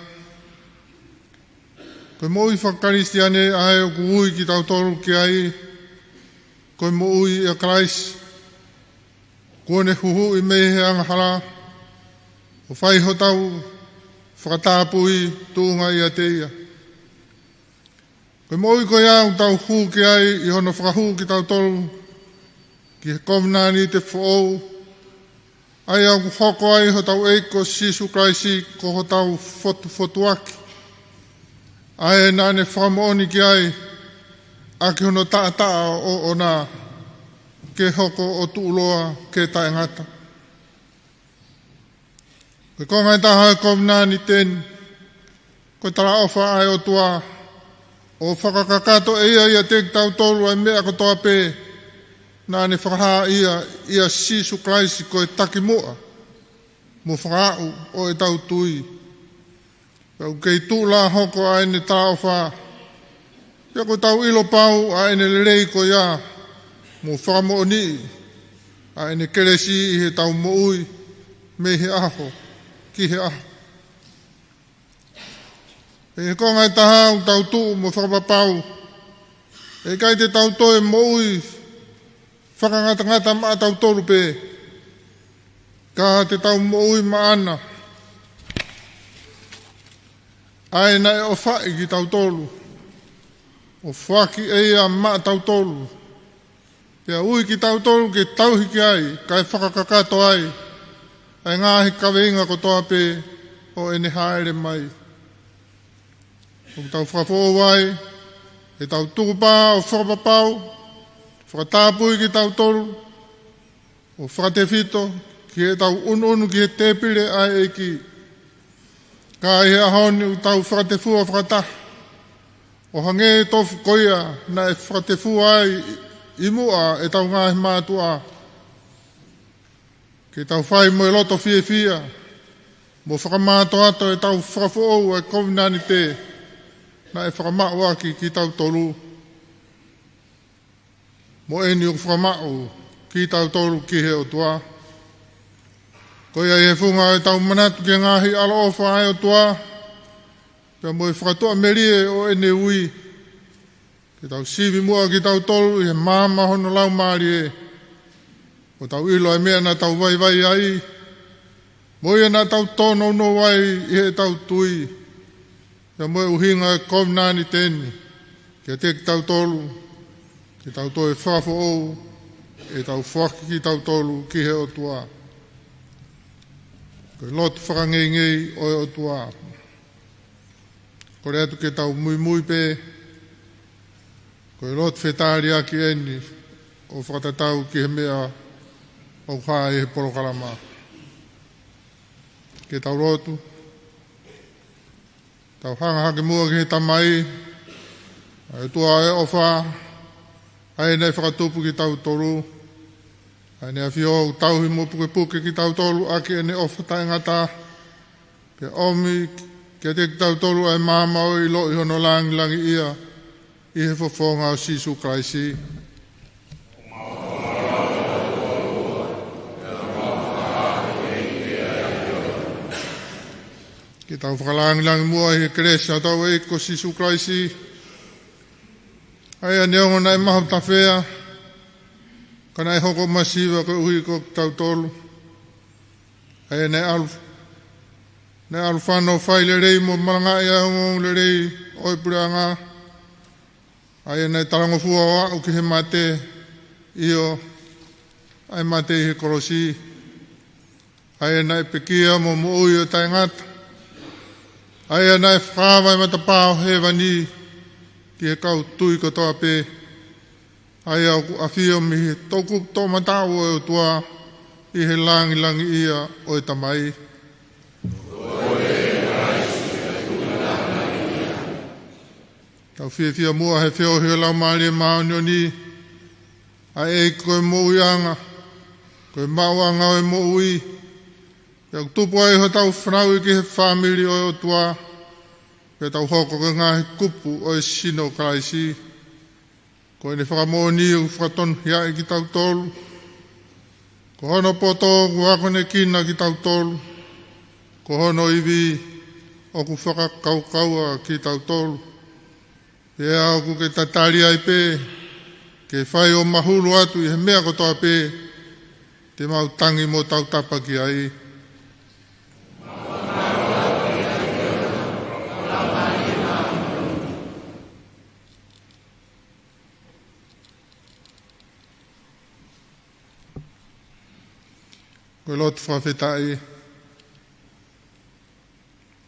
ko e moʻui faka-Kalisitiane ʻa ē ʻoku ui kitautolu ki ai, ko e moʻui ʻia Kalaisi, kuo ne huhuʻi mei he angahala, ʻo fai hotau fakatapui tuʻunga ʻiate ia. Ko e moʻui ko ia ʻoku tau hū ki ai ʻi hono fakahū kitautolu ki he kovinānite foʻou, ʻa ia ʻoku hoko ai hotau ʻEiki ko Sīsū Kalaisi ko hotau fotufotuaki, ʻa ē naʻa ne fakamoʻoni ki ai ʻaki hono taʻataʻa ʻoʻona, ke hoko ʻo tuʻuloa ke taʻengata. Ko e konga ʻe taha ʻo e kovinānite ni, ko e talaʻofa ʻa e ʻOtua, ʻo fakakakato ʻe ia ʻiate kitautolu ʻa e meʻa kotoa pē naʻa ne fakahā ia ʻia Sīsū Kalaisi ko e takimuʻa mo fakaʻau ʻo ʻetau tui. Pea ʻoku kei tuʻu lā hoko ʻa ʻene talaʻofa, pea ʻoku tau ʻilo pau ʻa ʻene lelei ko ia, mo fakamoʻoniʻi ʻa ʻene kelesi ʻi heʻetau moʻui mei he ʻaho ki he ʻaho. Pea ʻi he konga ʻe taha ʻoku tau tuʻu mo fakapapau, ʻe ʻikai te tau toe moʻui fakangatangata maʻatautolu pē, ka te tau moʻui maʻana, ʻa ē naʻe ʻofaʻi kitautolu, ʻo foaki ʻe ia maʻatautolu, pea ui kitautolu ke tauhi ki ai, kae fakakakato ai ʻa e ngaahi kaveinga kotoa pē ʻo ʻene hāʻele mai. ʻOku tau fakafoʻou ai ʻetau tukupā ʻo fakapapau, fakatapui kitautolu, ʻo fakatefito ki heʻetau ʻunuʻunu ki he tēpile ʻa e ʻEiki. Ka ʻi he ʻaho ni ʻoku tau fakatefua fakataha, ʻo hangē tofu ko ia naʻe fakatefua ai ʻi muʻa ʻetau ngaahi mātuʻa. Ke tau fai mo e loto fiefia, mo fakamātoato ʻetau fakafoʻou ʻa e kovinānite naʻe fakamaʻu ʻaki kitautolu, mo eni ʻoku fakamaʻu kitautolu ki he ʻOtua. Ko ia ʻi he funga ʻetau manatu ki he ngaahi ʻaloʻofa ʻa e ʻOtua, pea mo e fakatuʻamelie ʻo ʻene ui, ke tau sivi muʻa kitautolu ʻi he maama hono Laumālie, ʻo tau ʻilo ʻa e meʻa naʻa tau vaivai ai, mo ia naʻa tau tōnounou ai ʻi heʻetau tui, pea mo e ʻuhinga ʻo e kovinānite ni kiate kitautolu, ke tau toe fakafoʻou ʻetau foaki kitautolu ki he ʻOtua. Ko e lotu fakangeingei ʻo e ʻOtua. Kole atu ke tau muimui pē, ko e lotu fetaliaki eni ʻo fakatatau ki he meʻa ʻoku hā ʻi he polokalama. Ke tau lotu, tau hanga hake muʻa ki he Tamai, ʻa e ʻOtua ʻo e ʻofa, ʻa ia naʻe fakatupu kitautolu, ʻa ia naʻe ʻafio ʻo tauhi mo pukepuke kitautolu ʻaki ʻene ʻofa taʻengata, pea ʻomi kiate kitautolu ʻa e maama ʻo e ʻilo ʻi hono langilangiʻia, ʻi he fofonga ʻo Sīsū Kalaisi. Ke tau fakalangilangi muʻa ʻi he kelesi ʻa hotau ʻEiki ko Sīsū Kalaisi, ʻa ia neongo naʻe mahu tafea, ka naʻe hoko masiva koeʻuhi ko kitautolu. ʻA ia naʻe ʻalu, naʻe ʻalu fano fai lelei mo malangaʻi ʻa e ongoongo lelei ʻo e puleʻanga. ʻA ia naʻe talangofua ʻo aʻu ki he mate, ʻio, ʻa e mate ʻi he kolosi. ʻA ia naʻe pekia mo moʻui ʻo taʻengata. ʻA ia naʻe fakaava ʻa e matapā ʻo hēvani ki he kau tui kotoa pē. ʻA ia ʻoku ʻafio mei he toʻukupu toʻomataʻu ʻo e ʻOtua, ʻi he langilangiʻia ʻo e Tamai. Tau fiefia muʻa he feohi ʻo e Laumālie Māʻoniʻoni, ʻa e ʻEiki ko e moʻuiʻanga, ko e maʻuʻanga ʻo e moʻui, pea ʻoku tupu ai hotau fanauʻi ki he fāmili ʻo e ʻOtua, pea tau hoko ko e ngaahi kupu ʻo e sino ʻo Kalaisi. Ko ʻene fakamoʻoni ʻoku fakatonuhiaʻi kitautolu, ko hono poto ʻoku akonekina kitautolu, ko hono ivi ʻoku fakakaukaua kitautolu. Pea ʻoku ke tatali ai pē, ke fai ʻo mahulu atu ʻi he meʻa kotoa pē te mau tangi mo tautapa ki ai. Ko e lotu fakafetaʻi.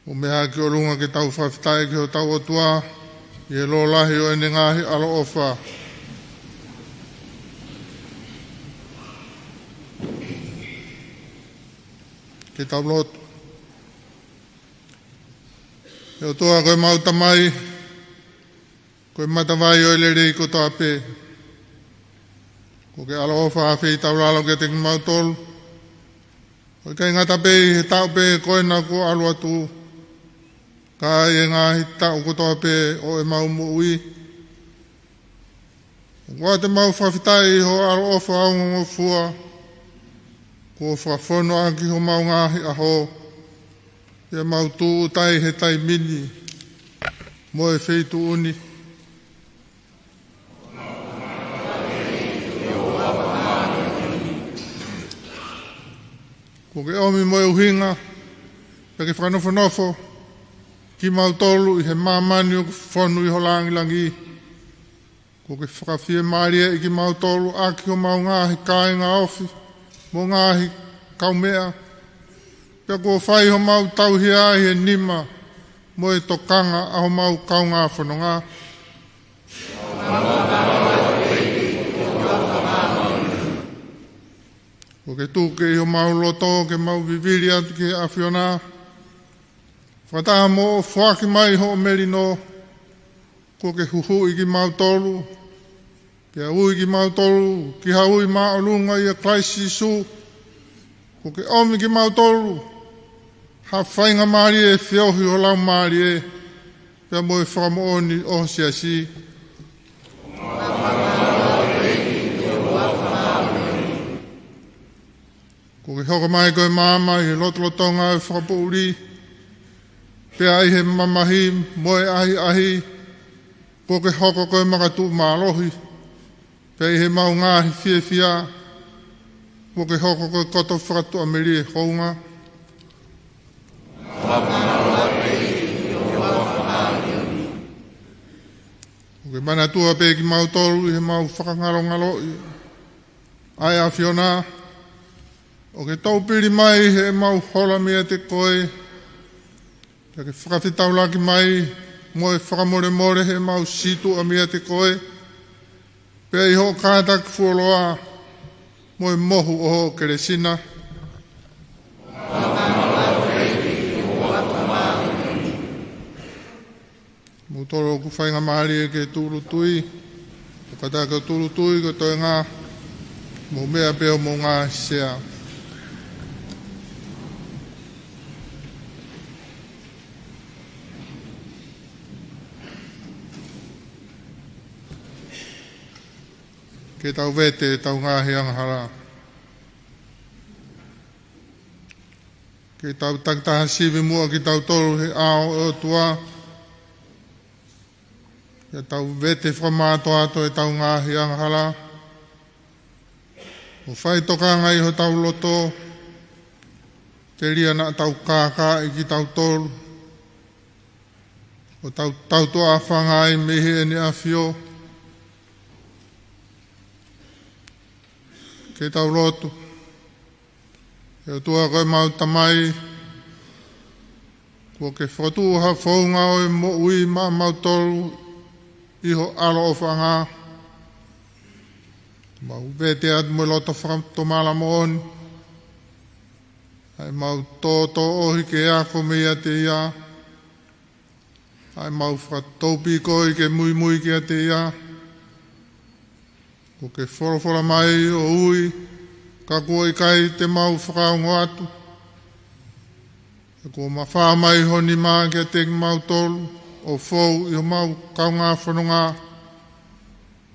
ʻO meʻa ki ʻolunga ke tau fakafetaʻi ki hotau ʻOtua, ʻi he lōlahi ʻo ʻene ngaahi ʻaloʻofa. Ke tau lotu. ʻE ʻOtua ko ʻemau Tamai, ko e matavai ʻo e lelei kotoa pē. Ko ke ʻaloʻofa ʻa e feitaulalo kiate kimautolu. ʻOku ʻikai ngata pē ʻi he taʻu pē ko ena kuo ʻalu atu, ka ʻi he ngaahi taʻu kotoa pē ʻo ʻemau moʻui. ʻOku ʻoatu ʻemau fakafetaʻi ʻi ho ʻaloʻofa ongongofua, kuo fakafonu ʻaki homau ngaahi ʻaho, ʻi heʻemau tūʻuta ʻi he taimi ni mo e feituʻu ni. Kuo ke ʻomi mo e ʻuhinga, pea ke fakanofonofo kimautolu ʻi he māmani ʻoku fonu ʻi ho langilangi. Kuo ke fakafiemālieʻi kimautolu ʻaki homau ngaahi kāinga ofi, mo e ngaahi kaumeʻa, Pea kuo fai homau tauhi ʻi he nima mo e tokanga ʻa homau kaungā fononga. Kuo ke tuku ʻi homau loto ke mau vivili atu ki he ʻAfiona. Fakataha mo hoʻo foaki mai hoʻo melino, kuo ke huhuʻi kimautolu, pea ui kimautolu ki ha ui māʻolunga ʻia Kalaisi Sīsū. Kuo ke ʻomi kimautolu ha faingamālie ʻe feohi ho Laumālie, pea mo e fakamoʻoni ʻo ho siasi. Kuo ke hoko mai ko e maama ʻi he lotolotonga ʻo e fakapoʻuli, pea ʻi he mamahi mo e ʻahiʻahi, kuo ke hoko ko e makatuʻu mālohi, pea ʻi he mau ngaahi fiefia, kuo ke hoko ko e koto fakatuʻamelie hounga. Kuo ke manatua pē kimautolu ʻi he mau fakangalongaloʻi, ʻa e ʻAfiona, ʻo ke toupili mai he mau hola meiate koe, pea ke fakafetaulaki mai mo e fakamolemole he mau sītuʻa meiate koe, pea ʻi hoʻo kātaki fuoloa mo e mohu ʻo hoʻo kelesi na. Moutolu ʻoku faingamālie ke tūʻulutui, ʻo kātaki ʻo tūʻulutui ko e toenga, mou meʻa pē ʻo mou ngaahi sea. Ke tau vete ʻetau ngaahi angahala. Ke tau takitaha sivi muʻa kitautolu he ʻao ʻo e ʻOtua. Ke tau vete fakamātoato ʻetau ngaahi angahala. ʻO fai tokanga ʻi hotau loto, telia naʻa tau kākaaʻi kitautolu, ʻo tau tautuʻa fanga ai mei heʻene ʻafio. Ke tau lotu. ʻE ʻOtua ko ʻemau Tamai, kuo ke fokotuʻu ha founga ʻo e moʻui maʻamautolu ʻi ho ʻAlo ʻofaʻanga. Mau vete atu mo e loto fakatomala moʻoni ʻa ʻemau tōtōʻohi ke ako meiate ia, ʻa ʻemau fakataupikoʻi ke muimui kiate ia. Kuo ke folofola mai ʻo ui, ka kuo ʻikai te mau fakaongo atu. He kuo mafā mai ho nima kiate kimautolu ʻo fou ʻi homau kaungā fononga,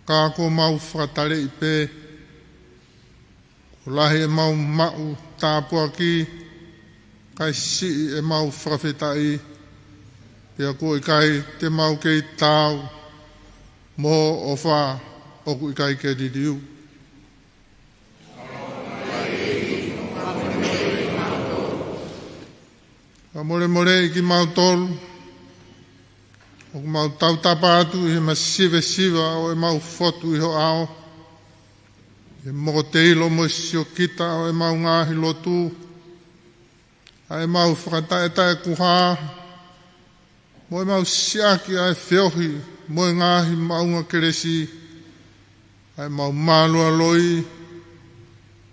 ka kuo mau fakataleʻi pē. Kuo lahi ʻemau maʻu tāpuaki, kae siʻi ʻemau fakafetaʻi, pea kuo ʻikai te mau kei taau mo ho ʻofa ʻoku ʻikai ke liliu. Fakamolemoleʻi kimautolu ʻoku mau tautapa atu ʻi he masivesiva ʻo ʻemau fotu ʻi ho ʻao, ʻi he mokoteilo mo e siokita ʻo ʻemau ngaahi lotu, ʻa ʻemau fakataʻetaʻekuha, mo ʻemau siʻaki ʻa e feohi mo e ngaahi maʻunga kelesi, ʻa ʻemau mālualoi,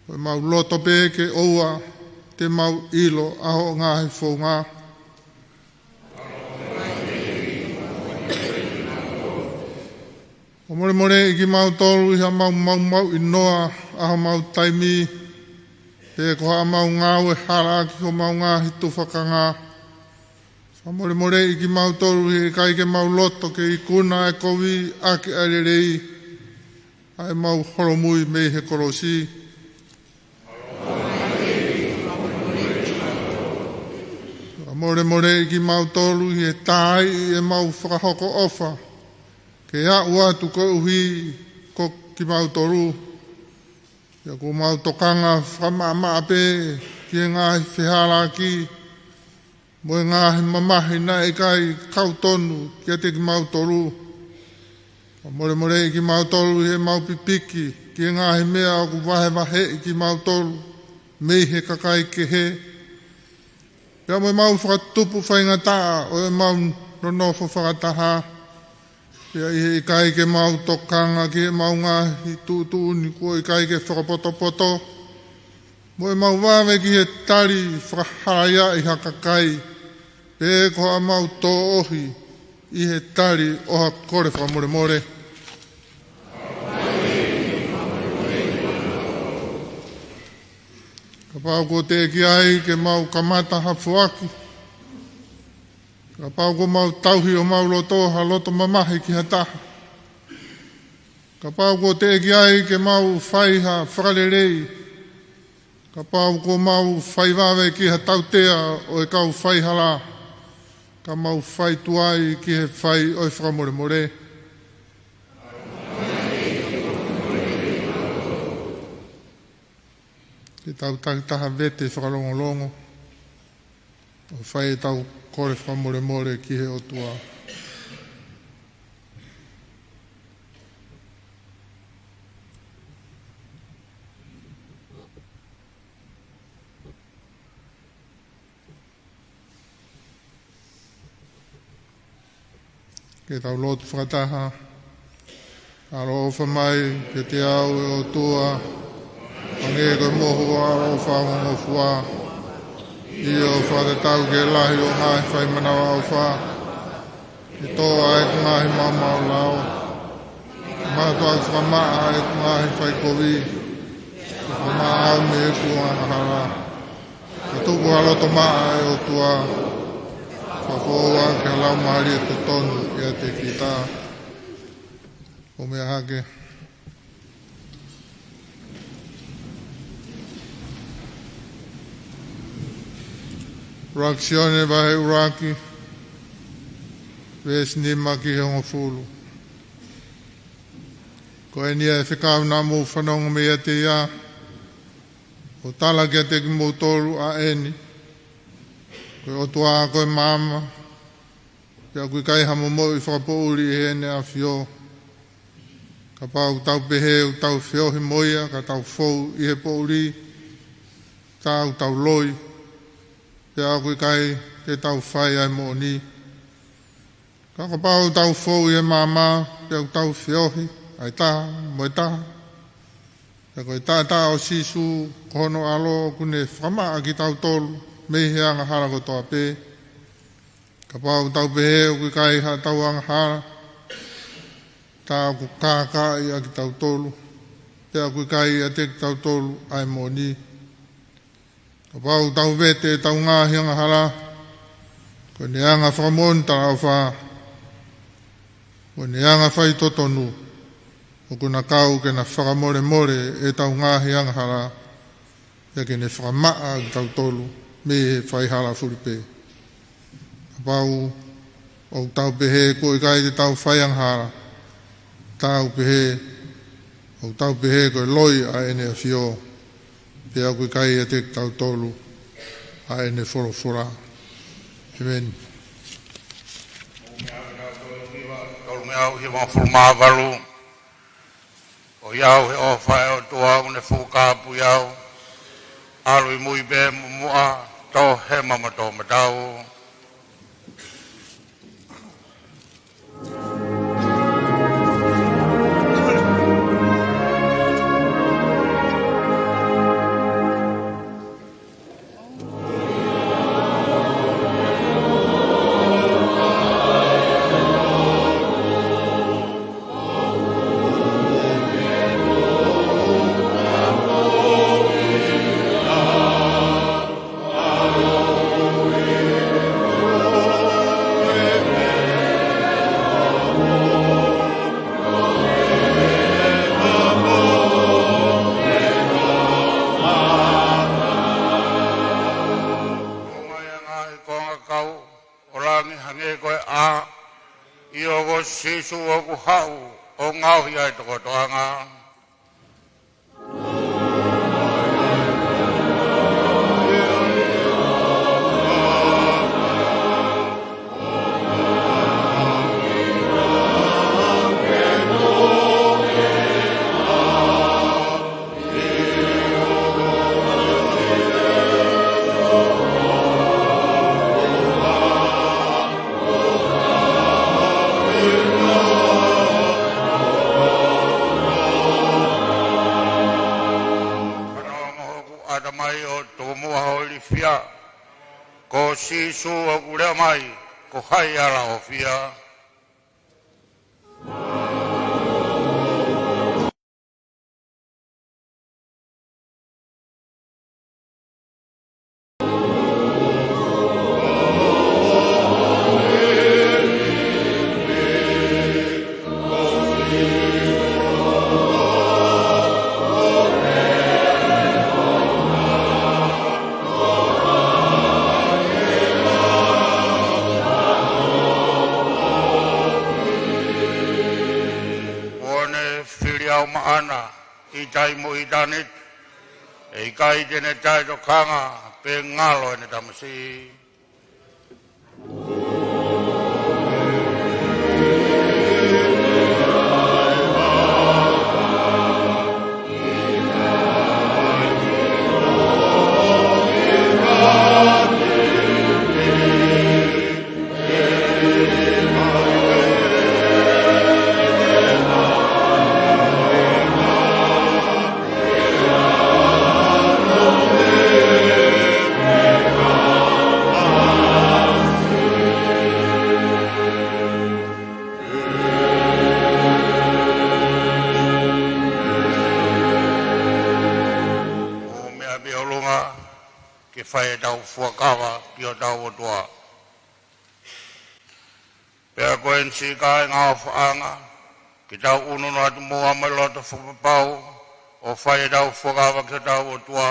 mo ʻemau loto pē ke ʻoua te mau ʻilo ʻa hoʻo ngaahi founga. Fakamolemoleʻi kimautolu ʻi haʻamau maumauʻi noa ʻa homau taimi, pe ko haʻamau ngāue hala ʻaki homau ngaahi tufakanga. Fakamolemoleʻi kimautolu ʻi he ʻikai ke mau loto ke ikuna ʻa e kovi ʻaki ʻa e lelei, ʻa ʻemau holomui mei he kolosi. Fakamolemoleʻi kimautolu ʻi he tāiʻi ʻemau fakahoko ʻofa ke aʻu atu koeʻuhi ko kimautolu. Pea kuo mau tokanga fakamaʻamaʻa pē ki he ngaahi fehālaaki mo e ngaahi mamahi naʻe ʻikai kau tonu kiate kimautolu. Fakamolemoleʻi kimautolu ʻi heʻemau pipiki ki he ngaahi meʻa ʻoku vahevaheʻi kimautolu mei he kakai kehe. Pea mo ʻemau fakatupu faingataʻa ʻo ʻemau nonofo fakataha. Pea ʻi he ʻikai ke mau tokanga ki heʻemau ngaahi tuʻutuʻuni kuo ʻikai ke fakapotopoto. Mo ʻemau vave ki he tali fakahalaiaʻi ha kakai. Pe ko haʻamau tōʻohi ʻi he tali ʻo ha kole fakamolemole. Kapau kuo teʻeki ai ke mau kamata ha foaki. Kapau kuo mau tauhi ʻo mau loto ha loto mamahi ki ha taha. Kapau kuo teʻeki ai ke mau fai ha fakalelei. Kapau kuo mau fai vave ki ha tautea ʻo e kau faihala. Ka mau fai tuai ki he fai ʻo e fakamolemole. Ke tau takitaha vete fakalongolongo ʻo fai ʻetau kole fakamolemole ki he ʻOtua. Ke tau lotu fakataha. ʻAloʻofa mai kiate au ʻe ʻOtua, hangē ko e mohu ʻaloʻofa ʻa ho ngofua. ʻIo, fakatatau ki he lahi ʻo e ngaahi fai manavaʻofa. Ke toʻo ʻa ʻeku ngaahi maumau lao. Mātuʻaki fakamaʻa ʻa ʻeku ngaahi fai kovi. Ke fakamaʻa au mei heʻeku angahala. Ka tuku ha loto maʻa ʻe ʻOtua. Fakafoʻou au ki ha laumālie totonu ʻiate kita. ʻOmai hake. ʻUluaki Sione vahe ʻuluaki, veesi nima ki he hongofulu. Ko eni ʻa e fekau naʻa mou fanongo mei ʻiate ia, ʻo tala kiate kimoutolu ʻa eni, ko e ʻOtua ko e maama, pea ʻoku ʻikai ha momoʻi fakapoʻuli ʻi heʻene ʻafio. Kapau ʻoku tau pehē ʻoku tau feohi mo ia, ka tau fou ʻi he poʻuli, tā ʻoku tau loi, pea ʻoku ʻikai ke tau fai ʻa e moʻoni. Ka kapau ʻoku tau fou ʻi he maama, pea ʻoku tau feohi ʻa e taha mo e taha, pea ko e taʻataʻa ʻo Sīsū, ko hono ʻAlo, ʻoku ne fakamaʻa kitautolu mei he angahala kotoa pē. Kapau ʻoku tau pehē ʻoku ʻikai haʻatau angahala, tā ʻoku kākaaʻi ʻa kitautolu, pea ʻoku ʻikai ʻiate kitautolu ʻa e moʻoni. Kapau ʻoku tau vete ʻetau ngaahi angahala, ko ʻene anga fakamoʻoni talaʻofa, ko ʻene anga faitotonu, ʻoku na kau ke na fakamolemole ʻetau ngaahi angahala, pea ke ne fakamaʻa kitautolu mei he faihala fuli pē. Kapau ʻoku tau pehē kuo ʻikai te tau fai angahala, tā ʻoku pehē, ʻoku tau pehē ko e loi ʻa ʻene ʻafio, pea ʻoku ʻikai ʻiate kitautolu ʻa ʻene folofola. ʻEmeni. Tolungeau hiva, tolungeau hiva fulu mā valu. ʻOiauē, ʻofa ʻa e ʻOtua ʻoku ne fuʻu kāpui au. ʻAlu ʻi mui pē mo muʻa, tō hema mo tō matau. Ngaahi konga kau ʻo langi hangē ko e ʻā, ʻio ko Sīsū ʻoku haʻu ʻo ngaohi ʻa e tokotoʻanga. Sīsū ʻoku lea mai, ko hai ʻa e ʻofia? Kuo ne fili ʻa e maʻana ʻi taimi mo ʻitāniti, ʻe ʻikai te ne taʻetokanga pe ngalo ʻene tamasiʻi. Ko e meʻa pē ʻi ʻolunga ke fai ʻetau fuakava ki hotau ʻOtua. Pea ko eni, siʻi kāinga ʻofaʻanga, ke tau ʻunuʻunu atu muʻa mo e loto fakapapau ʻo fai ʻetau fuakava ki hotau ʻOtua,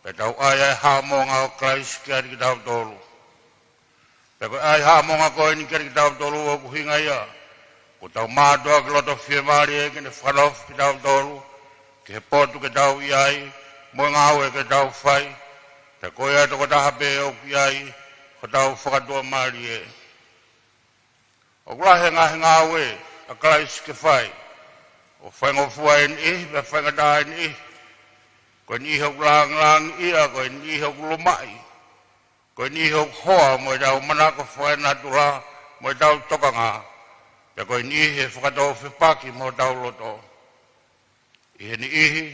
pea tau ʻai ʻa e Haʻamonga ʻo Kalaisi kiate kitautolu. Pea ko e ʻai Haʻamonga ko eni kiate kitautolu ʻoku ʻuhinga ia kuo tau mātuʻaki loto fiemālie ke ne fakanofo kitautolu ki he potu ke tau ʻi ai, mo e ngāue ke tau fai, pea ko ia tokotaha pē ʻoku ʻi ai hotau fakatuʻamālie. ʻOku lahi e ngaahi ngāue ʻa Kalaisi ke fai, ʻo faingofua ʻe niʻihi, pea faingataʻa ʻe niʻihi. Ko e niʻihi ʻoku lāngilangiʻia, ko e niʻihi ʻoku lumaʻi, ko e niʻihi ʻoku hoa mo ʻetau manako fakanatula mo ʻetau tokanga, pea ko e niʻihi ʻe fakatō fepaki mo hotau loto. ʻI he niʻihi,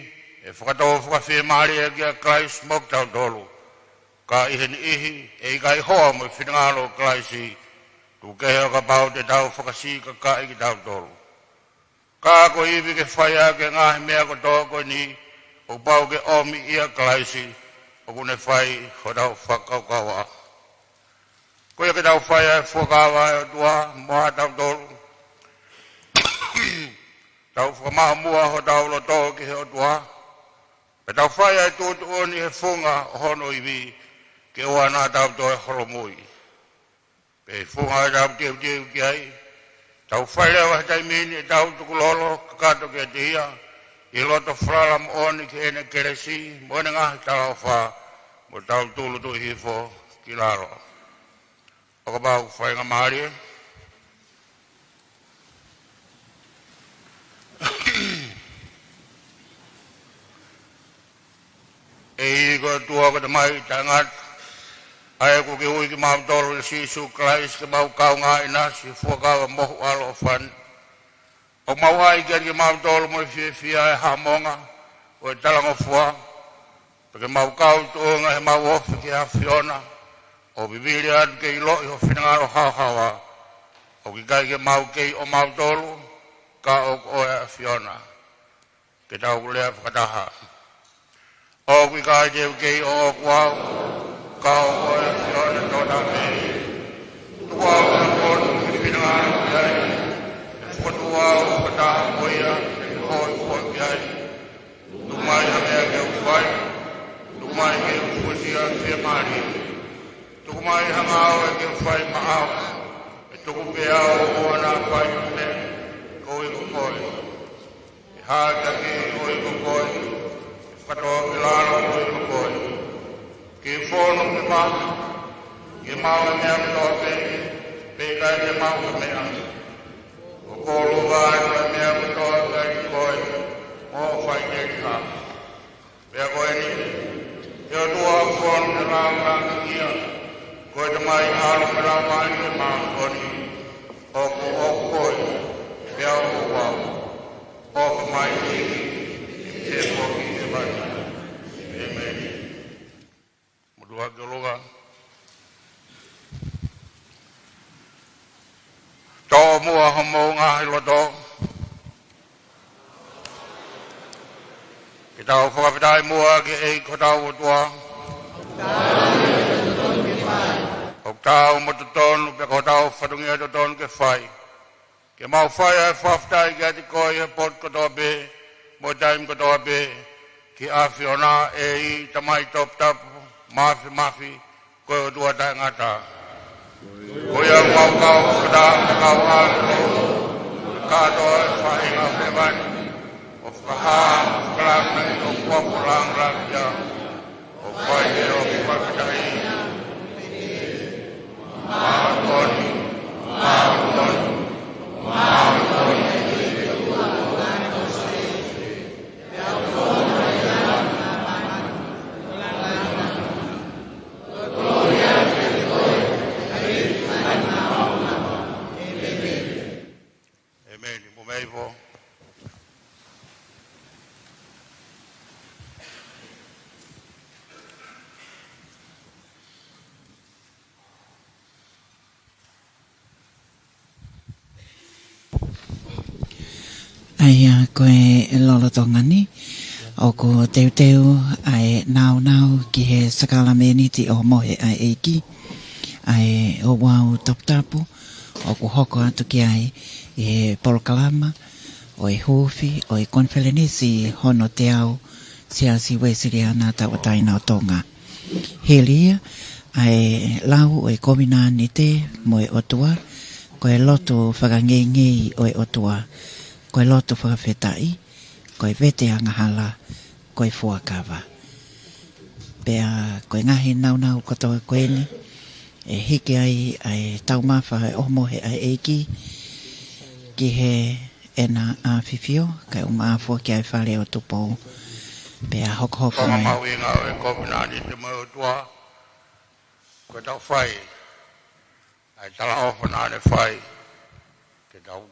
ʻe fakatō fakafiemālie ʻaki ʻa Kalaisi mo kitautolu. Ka ʻi he niʻihi, ʻe ʻikai hoa mo e finangalo ʻo Kalaisi, tuku kehe ʻo kapau te tau fakasikakaʻi kitautolu. Ka ko e ivi ke fai ʻaki e ngaahi meʻa kotoa ko eni, ʻoku pau ke ʻomi ʻia Kalaisi, ʻoku ne fai hotau fakakaukauʻa. Ko ia ke tau fai ʻa e fuakava ʻa e ʻOtua mo kitautolu. Tau fakamaʻa muʻa hotau loto ki he ʻOtua. Pea tau fai ʻa e tuʻutuʻuni he funga ʻo hono ivi, ke ʻoua naʻa tau toe holomui. Pea ʻi he funga ʻoku tau teuteu ki ai, tau fai leva he taimi ni ʻetau tukulolo kakato kiate ia, ʻi he loto falala moʻoni ki heʻene kelesi mo ʻene ngaahi talaʻofa, mo tau tūʻulutui hifo ki lalo. ʻO kapau ʻoku faingamālie. ʻEiki ko e ʻOtua ko e Tamai taʻengata, ʻa ia kuo ke ui kimautolu ʻia Sīsū Kalaisi ke mau kaungā ʻinasi he fuakava mohu ʻaloʻofa ni. ʻOku mau ʻai kiate kimautolu mo e fiefia ʻa e Haʻamonga ʻo e talangofua, pea ke mau kau tuʻunga he mau ofi ki he ʻAfiona, ʻo vivili atu ke ʻiloʻi ho finangalo haohaoa, ʻoku ʻikai ke mau kei ʻomautolu, ka ʻoku ʻo e ʻAfiona. Ke tau lea fakataha. ʻOku ʻikai te u kei ʻoʻoku au, ka ʻoku ʻo e ʻAfiona tokotaha pē. Tuku au ke u ʻomi ho finangalo ki ai, pea fokotuʻu au fakataha mo ia, ke u hōifua ki ai. Tuku mai ha meʻa ke u fai, tuku mai ke u fuesia fiemālie. Tuku mai ha ngāue ke u fai maʻau, pea tuku pē au ʻo ʻoua naʻa fai ha meʻa, koeʻuhi ko koe. Ke hākeakiʻi koeʻuhi ko koe, ke fakatōkilalo koeʻuhi ko koe. Ke fonu ke maʻu, ke maʻu e meʻa kotoa pē, pea ʻikai te maʻu ha meʻa. ʻOku ou lava ʻa e meʻa kotoa kiate koe, mo hoʻo faʻiteliha. Pea ko eni, ʻe ʻOtua fonu mo lāngilangiʻia, ko e Tamai, ʻAlo mo e Laumālie Māʻoniʻoni, ʻoku ʻoʻoku koe, pea ʻoʻoku au. ʻOfa mai ʻEiki, ʻi he foki ʻe vani. ʻĒmeni. Motuʻa ki ʻolunga. ʻOtua homou ngaahi loto. Ke tau fakafetaʻi muʻa ki he ʻEiki ko hotau ʻOtua. ʻOku taau mo totonu, pea ko hotau fatongia totonu ke fai. Ke mau fai ʻa e fakafetaʻi kiate koe ʻi he potu kotoa pē, mo e taimi kotoa pē, ki he ʻAfiona, ʻEiki, Tamai toputapu, mafimafi, ko e ʻOtua taʻengata. Ko ia ʻoku mau kau fakataha mo e kau ʻāngelo, kātoa ʻa e faʻahinga ʻo hēvani, ʻo fakahā mo fakalāngilangi hoʻo huafa langilangiʻia, ʻo fai ʻe hoʻo fakafetaʻi. Māʻoniʻoni, māʻoniʻoni, māʻoniʻoni. ʻEmeni. Mou meʻa hifo. ʻA ia ko e lolotonga ni, ʻoku teuteu ʻa e nāunau ki he sākalamēniti ʻo e mohe ʻa e ʻEiki, ʻa e ouau toputapu, ʻoku hoko atu ki ai ʻi he polokalama ʻo e huufi ʻo e konifelenisi hono teau Siasi Uēsiliana Tauʻatāina ʻo Tonga. Hili ia, ʻa e lau ʻo e kovinānite mo e ʻOtua, ko e lotu fakangeingei ʻo e ʻOtua, ko e lotu fakafetaʻi, ko e vete angahala, ko e fuakava. Pea ko e ngaahi nāunau kotoa ko eni, ʻe hiki ai ʻa e taumafa ʻo e mohe ʻa e ʻEiki ki heʻena ʻAfifio, kae ʻumaʻā foki ʻa e Fale ʻo Tupou. Pea hokohoko mai. Ko e mahuʻinga ʻo e kovinānite mo e ʻOtua, ko ʻetau fai ʻa e talaʻofa naʻa ne fai, ke tau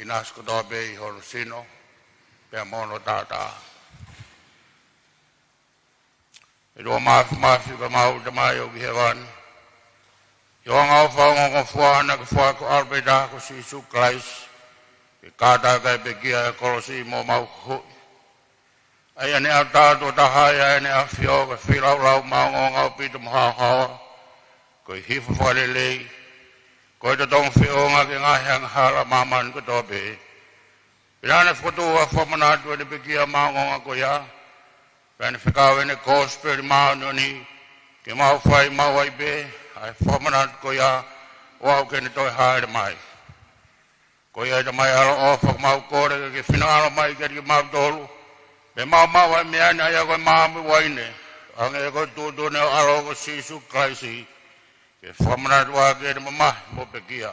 ʻinasi kotoa pē ʻi hono sino, pea mo hono taʻataʻa. ʻE ʻOtua mafimafi, ko homau Tamai ʻoku ʻi hēvani. ʻI ho angaʻofa ongongofua naʻa ke foaki ho ʻAlo pē taha ko Sīsū Kalaisi, ke kātaki kae pekia he kolosi mo homau huhuʻi. ʻA ia ne ʻatu tuʻo taha ai ʻa ʻene ʻAfio ke feilaulau maʻongoʻonga ʻaupito mo haohaoa, ko e hifo fakalelei, ko e totongi feʻunga ki he ngaahi angahala ʻa māmani kotoa pē. Pea naʻa ne fokotuʻu ʻa e fakamanatu ʻo ʻene pekia maʻongoʻonga ko ia, pea ne fekau ʻene Kosipeli Māʻoniʻoni, ke mau fai maʻu ai pē ʻa e fakamanatu ko ia, ʻo aʻu ki heʻene toe hāʻele mai. Ko ia, ʻe Tamai ʻaloʻofa, ʻoku mau kole ke ke finangalo mai kiate kimautolu, pea mau maʻu ʻa e meʻa ni, ʻa ia ko e maama mo e uaine, hangē ko e tuʻutuʻuni ʻo ho ʻAlo ko Sīsū Kalaisi, ke fakamanatu ʻaki ʻene mamahi mo pekia,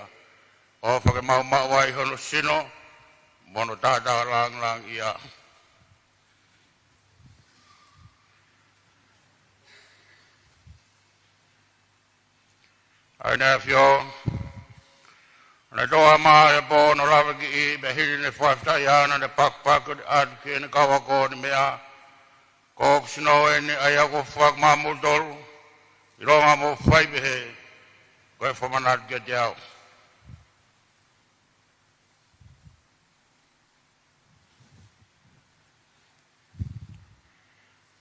ʻofa ke mau maʻu ai hono sino mo hono taʻataʻa langilangiʻia. ʻA ia naʻe ʻafio, naʻe tō ʻa e pō, naʻe lave ki ʻi, pea hili ʻene fakafetaʻi ʻana, naʻe pakipaki ʻo ʻoatu ki heʻene kau ako ni, meʻa, ko hoku sino eni ʻa ia kuo foaki maʻamoutolu, ʻilonga mou fai pehē, ko e fakamanatu kiate au.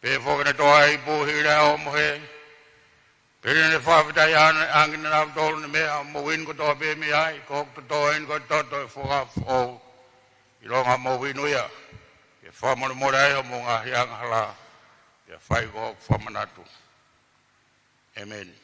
Pea foki naʻe tō ʻa e ipu hili ʻa hoʻo mohe, pea hili ʻene fakafetaʻi ʻana, ʻange kiate kinautolu ni, meʻa, mou inu kotoa pē mei ai, ko hoku toto eni ko e toto ʻo e fuakava foʻou, ʻilonga mou inu ia, ke fakamolemole ai homou ngaahi angahala, pea fai ko hoku fakamanatu. ʻEmeni.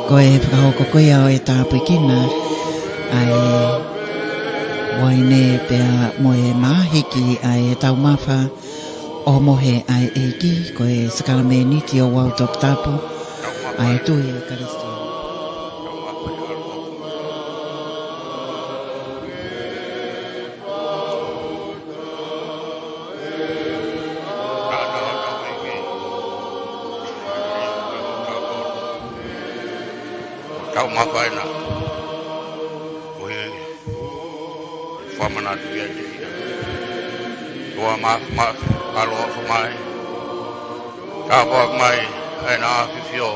Ko e fakahoko ko ia ʻo e tāpuekina ʻa e uaine pea mo e mā, hiki ʻa e taumafa ʻo mohe ʻa e ʻEiki, ko e sākalamēniti ʻo e ouau toputapu ʻa e tui Kalisitiane. Taumafa ena. Ko e fakamanatu kiate ia. ʻOtua Māfimafi, ʻaloʻofa mai. Tāpuaki mai ʻa ʻEne ʻAfio.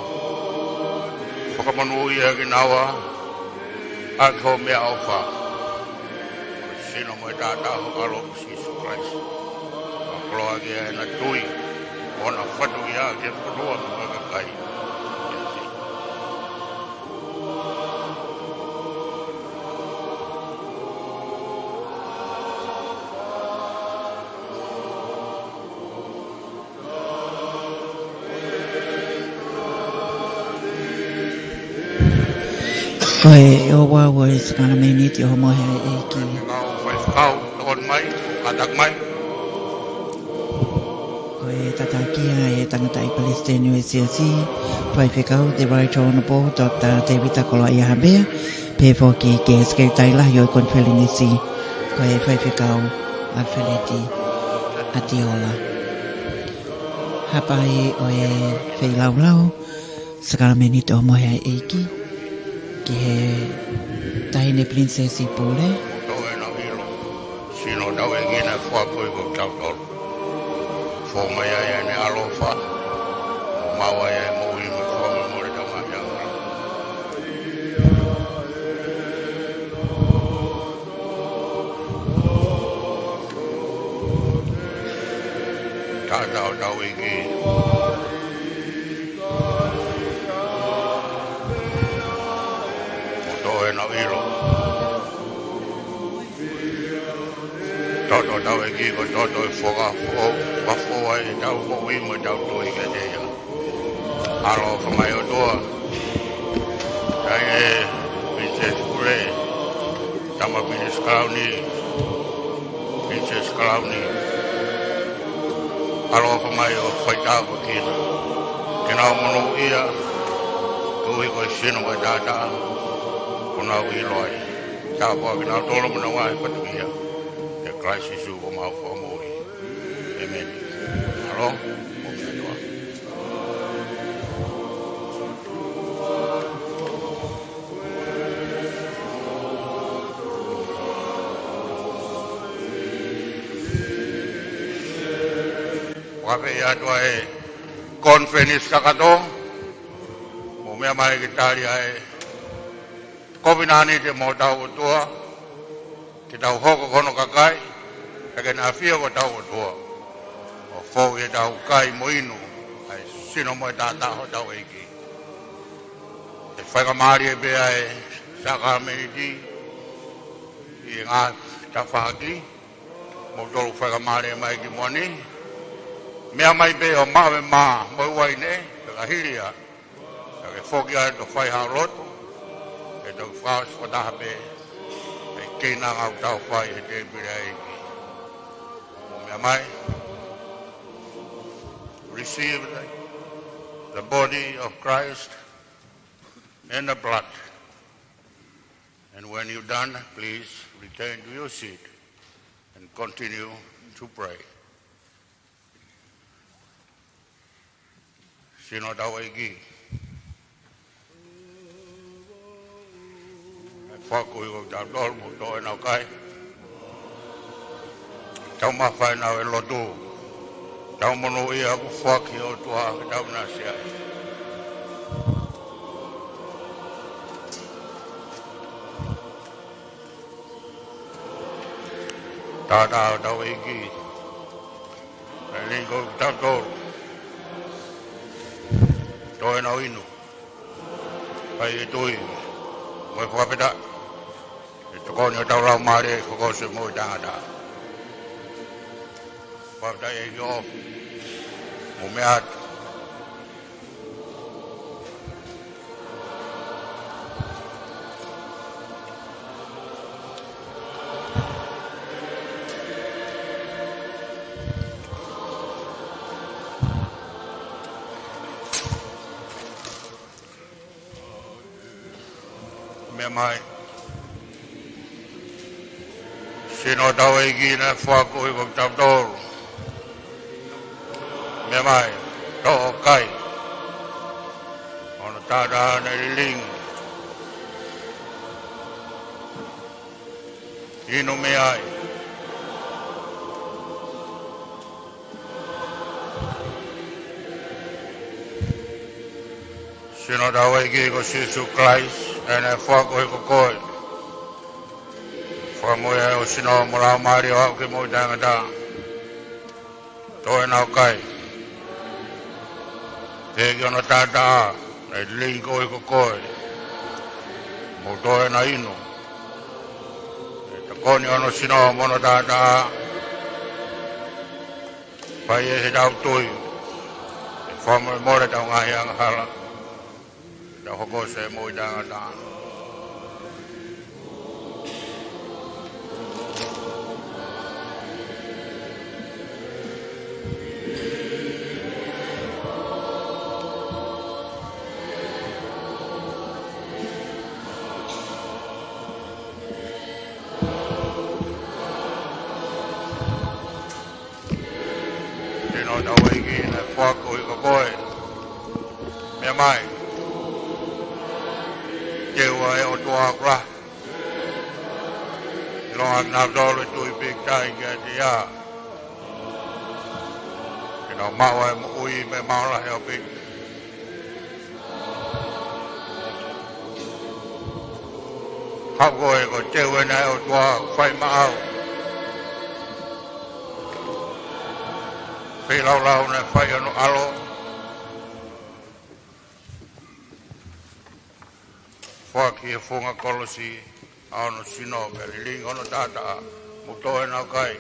Fakamonūʻia kinaua ʻaki hoʻo meʻaʻofa. Sino mo e taʻataʻa ho ʻAlo ko Sīsū Kalaisi. Fakakoloa ki ai ʻena tui, ʻo na fatu ia ke foloa mo e kakai. Ko e ouau ʻo e sākalamēniti ʻo e mohe ʻa e ʻEiki. Faifekau, tokoni mai, kātaki mai. Ko e tataki ʻa e tangataʻi palesiteni ʻo e siasi, Faifekau The Right Honourable Doctor Tēvita Koloaʻia Havea, pehē foki ki he Sekelitali Lahi ʻo e Konifelenisi, ko e Faifekau ʻAlifeleti ʻAtiola. Hapai ʻo e feilaulau sākalamēniti ʻo e mohe ʻa e ʻEiki ki he Taʻahine Pilinisesi Pule. Tō ʻena ʻilo, sino ʻo hotau ʻEiki naʻe foaki ko kitautolu. Foaki mai ai ʻene ʻaloʻofa, ʻo maʻu ai ʻa e moʻui mo e fakamolemole ʻa e tamaiki angahala. Taʻataʻa hotau ʻEiki. Mo tō ʻena ʻilo. Toto hotau ʻEiki, ko e toto ʻe fakafo-, fakafou ai ʻetau moʻui mo ʻetau tui kiate ia. ʻAloʻofa mai ʻOtua. Taʻahine Pilinisesi Pule, Tama Pilinisi Kalauni, Pilinisesi Kalauni. ʻAloʻofa mai ʻo faitāpuekina. Ke nau monūʻia, koeʻuhi ko e sino mo e taʻataʻa kuo nau ʻilo ai. Tāpuakiʻi kinautolu mo honau ngaahi fatongia. ʻIa Kalaisi Sīsū ko homau Fakamoʻui. ʻĒmeni. Mālō, mou meʻa ā. Fakafeʻiloaki atu ʻa e konifelenisi kakato, mou meʻa mai ke tali ʻa e kovinānite mo hotau ʻOtua, ke tau hoko ko hono kakai, pea ke ne ʻafio ko hotau ʻOtua, ʻo fou ʻi heʻetau kai mo inu ʻa e sino mo e taʻataʻa hotau ʻEiki. ʻE faikamālie pē ʻa e sākalamēniti ʻi he ngaahi tafaʻaki, moutolu faikamālie mai ki muʻa ni. Meʻa mai pē ʻo maʻu e mā mo e uaine, pea ka hili ia, ka ke foki ai ʻo fai haʻo lotu, ke tau fakaʻosi fakataha pē ʻa e keinanga ʻoku tau fai he tēpile ʻa e ʻEiki. Mou meʻa mai. Receive the, the body of Christ and the blood. And when you're done, please return to your seat and continue to pray. Sino hotau ʻEiki. Fakafou ʻi hotau tolu, mo tō ʻena kai. Tau mafai naʻa ʻe lotu. Tau monūʻia ʻoku foaki ʻe he ʻOtua ke tau nāsia. Taʻataʻa hotau ʻEiki. Kae lī ko kitautolu. Tō ʻena ʻo inu. Fai ʻi he tui mo e fakafetaʻi. ʻE tokoni hotau laumālie, fakaʻosi mo e tangata. Fakafetaʻi ʻEiki ʻofa. Mou meʻa atu. Mai. Sino ʻo hotau ʻEiki naʻe foaki koeʻuhi ko kitautolu. Meʻa mai, toʻo, kai. Hono taʻataʻa naʻe lilingi. Inu mei ai. Sino ʻo hotau ʻEiki ko Sīsū Kalaisi, ʻa ia naʻe foaki koeʻuhi ko koe. Fakamoʻui ʻa e sino mo e laumālie ʻo aʻu ki he moʻui taʻengata. Toʻo ʻo kai. Pehē ki hono taʻataʻa naʻe lilingi koeʻuhi ko koe. Mou toʻo ʻo inu. ʻE tokoni hono sino mo hono taʻataʻa. Fai ʻe heʻetau tui ʻe fakamolemole ʻetau ngaahi angahala, ʻetau hoko ʻo moʻui taʻengata. Sino ʻo hotau ʻEiki naʻe foaki koeʻuhi ko koe. Meʻa mai. Teu ʻa e ʻOtua ʻoku lahi. ʻIlonga kinautolu ʻe tui pīkitai kiate ia, te nau maʻu ʻa e moʻui mo e maʻu lahi ʻaupito. Haʻu koe ko e teu ena ʻa e ʻOtua ʻoku fai maʻau. Feilaulau naʻe fai ʻe hono ʻAlo. Foaki ʻi he funga kolosi ʻa hono sino pea lilingi hono taʻataʻa. Mou toʻo ʻo kai.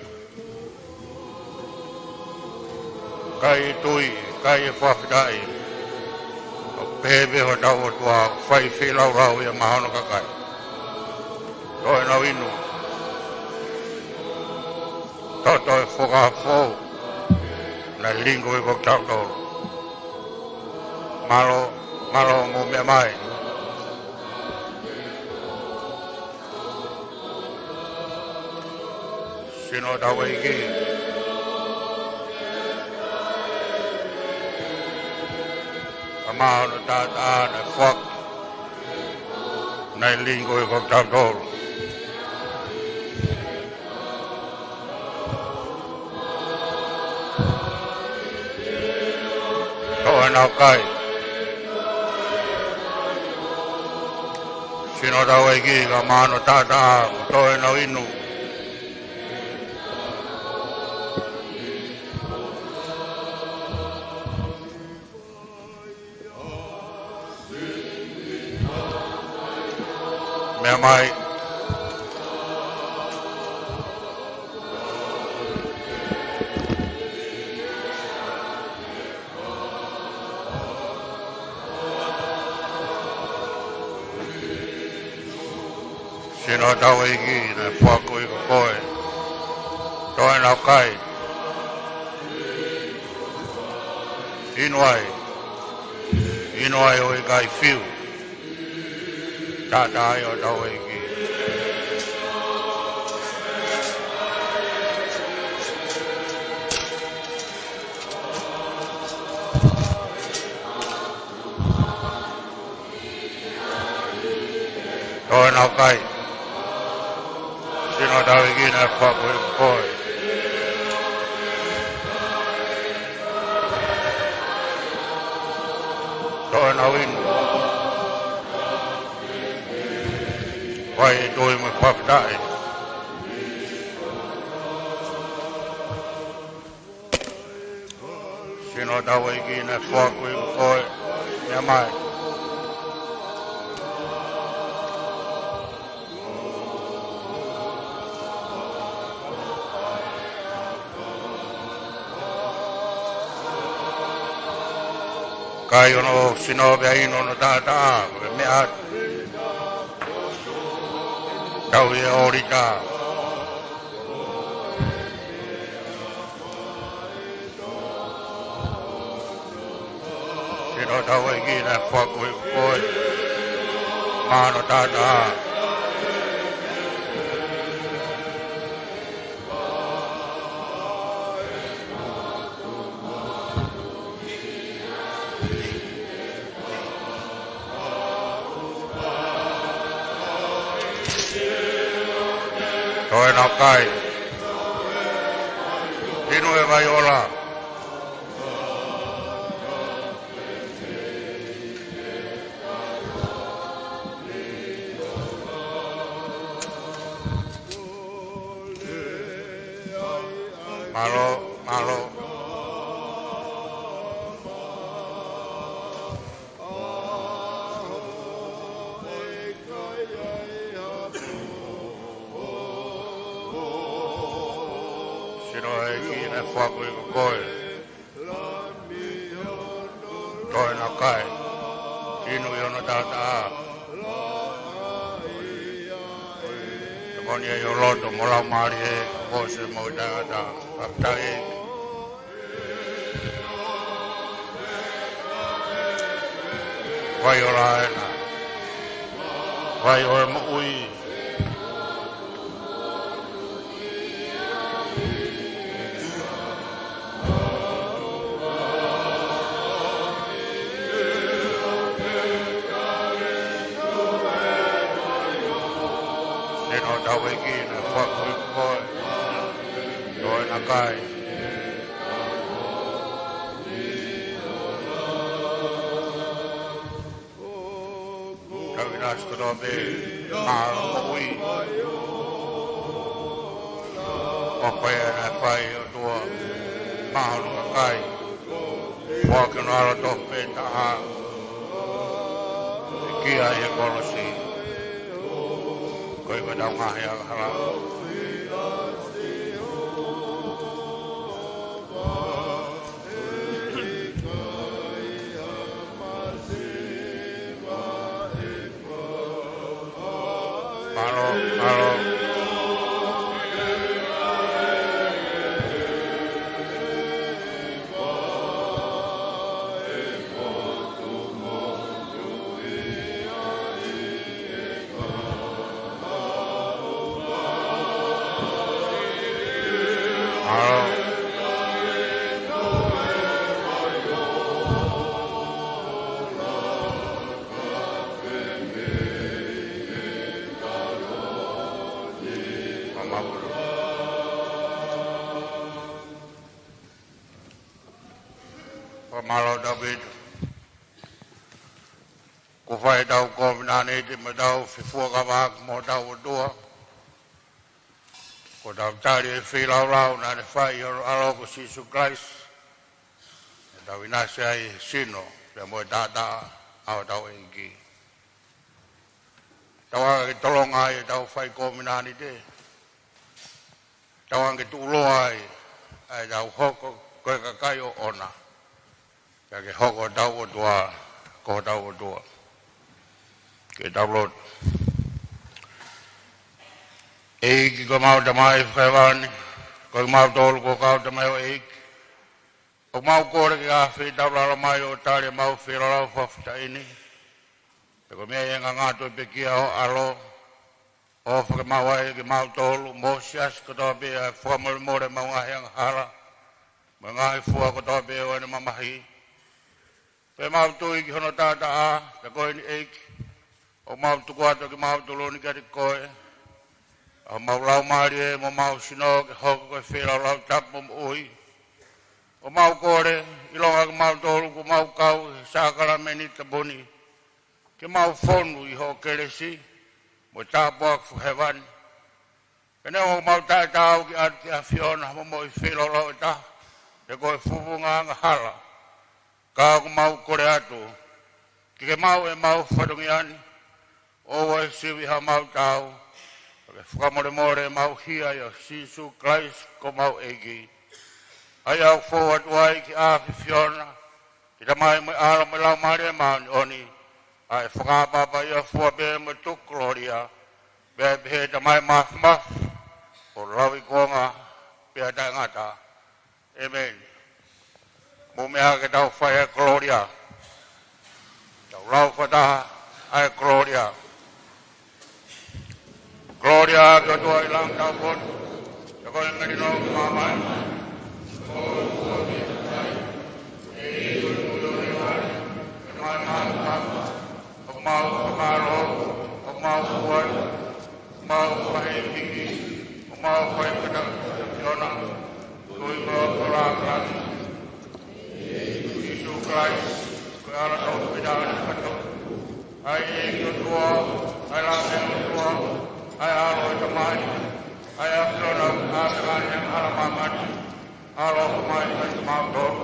Kai ʻi he tui, kai ʻi he fakafetaʻi. ʻOku pehē pē hotau ʻOtua, fai feilaulau ia maʻa hono kakai. Toʻo ʻo inu. Toto ʻo e Fuakava Foʻou naʻe lilingi koeʻuhi ko kitautolu. Mālō, mālō mou meʻa mai. Sino ʻo hotau ʻEiki. Kae ʻumaʻā hono taʻataʻa naʻe foaki, naʻe lilingi koeʻuhi ko kitautolu. Toʻo ʻo kai. Sino ʻo hotau ʻEiki kae ʻumaʻā hono taʻataʻa, toʻo ʻo inu. Meʻa mai. Sino ʻo hotau ʻEiki naʻe foaki koeʻuhi ko koe. Toʻo ʻo kai. Inu ai. Inu ai ʻo ʻikai fiu. Taʻataʻa ia ʻo hotau ʻEiki. Toʻo ʻo kai. Sino ʻo hotau ʻEiki naʻe foaki koeʻuhi ko koe. Toʻo ʻo inu. Fai ʻi he tui mo e fakafetaʻi. Sino ʻo hotau ʻEiki naʻe foaki koeʻuhi ko koe. Meʻa mai. Kai hono sino pea inu hono taʻataʻa, ko e meʻa atu. Tau ʻi he ʻōlita. Sino ʻo hotau ʻEiki naʻe foaki koeʻuhi ko koe. Māno tātā. Toe nau kai. Inu e vai ola. Mālō, mālō. Sino e ki ne faku i ko koe. Toe nau kai. Inu ʻi hono tātā. Tokoni ʻi ho loto mo laumālie, ko se mo i tangata. Fakafetaʻi. Vai ola ena. Vai ʻo e moʻui. Sino tau e ki ne faku i ko koe. Toe nau kai. Tau ʻinasi kotoa pē, maʻa hono moʻui. ʻOfa ia naʻe fai ʻe he ʻOtua, maʻa hono kakai. Foaki hono ʻAlo tofu pē taha. Ke kia ʻi he kolosi. Ko ia ko ʻetau ngaahi angahala. Mālō, mālō. Fakamālō Tavita. Kuo fai ʻetau kovinānite mo ʻetau fefuakavaʻaki mo hotau ʻOtua. Ko ʻetau tali e feilaulau naʻa ne fai ʻi hono ʻAlo ko Sīsū Kalaisi. ʻEtau ʻinasi ai he sino, pea mo e tātā ʻa hotau ʻEiki. Tau ʻai ke tolonga ai ʻetau fai kovinānite. Tau ʻai ke tuʻuloa ai, ʻa ʻetau hoko ko e kakai ʻoʻona. Pea ke hoko hotau ʻOtua, ko hotau ʻOtua. Ke tau lotu. ʻEiki ko homau Tamai fakahēvani, ko kimautolu ko e kau tamaioʻeiki. ʻOku mau kole ke ke ʻafeitaulalo mai ʻo tali ʻemau feilaulau fakafetaʻi ni. Pea ko e meʻa ia ʻoku ngata ʻi he pekia ho ʻAlo, ʻofa ke maʻu ai ʻe kimautolu mo e siasi kotoa pē ʻa e fakamolemole ʻemau ngaahi angahala, mo e ngaahi fua kotoa pē ʻo ʻene mamahi. Pea mau tui ki hono tātā, pea ko eni ʻEiki, ʻoku mau tuku atu kimautolu ni kiate koe. ʻA homau laumālie mo homau sino ke hoko ko e feilaulau tapu mo moʻui. ʻOku mau kole, ʻilonga kimautolu kuo mau kau he sākalamēniti tapu ni. Ke mau fonu ʻi hoʻo kelesi, mo e tāpuaki fakahēvani. Pea neongo ʻoku mau taʻetaau ke ʻatu ki he ʻAfiona ha momoʻi feilaulau ʻe taha, he ko e fufunga angahala. Ka ʻoku mau kole atu, ke ke maʻu ʻemau fatongia ni, ʻoua ʻe sivi haʻamau taau, ka ke fakamolemole ʻemau hia ʻia Sīsū Kalaisi ko homau ʻEiki. ʻA ia ʻoku fou atu ai ki he ʻAfiona, ki he Tamai mo e ʻAlo mo e Laumālie Māʻoniʻoni, ʻa e fakaʻapaʻapa ʻi he ʻafua pē mo e tuku kolōlia, pea ʻe pehē Tamai Māfimafi, ʻo lauikuonga pea taʻengata. ʻĒmeni. Mou meʻa ke tau fai ʻa e kolōlia. Tau lau fakataha ʻa e kolōlia. Kolōlia ki he ʻOtua ʻi he langi taupotu. Ko e melino ʻo māmani. ʻOku mau fakamālō, ʻoku mau ʻoatu, ʻoku mau fai ʻEiki, ʻoku mau fai kata ki he ʻAfiona, ko e ʻOtua ʻo e langi. Sīsū Kalaisi, ko e ʻAlo tofu pē ʻa e ʻOtua. ʻA e ʻEiki ʻOtua, ʻa e Laumālie ʻo e ʻOtua, ʻa e ʻAlo ʻo e Tamai, ʻa e ʻAfiona ʻoku ʻave mai ʻa e angahala ʻa māmani, ʻaloʻofa mai kiate kimautolu.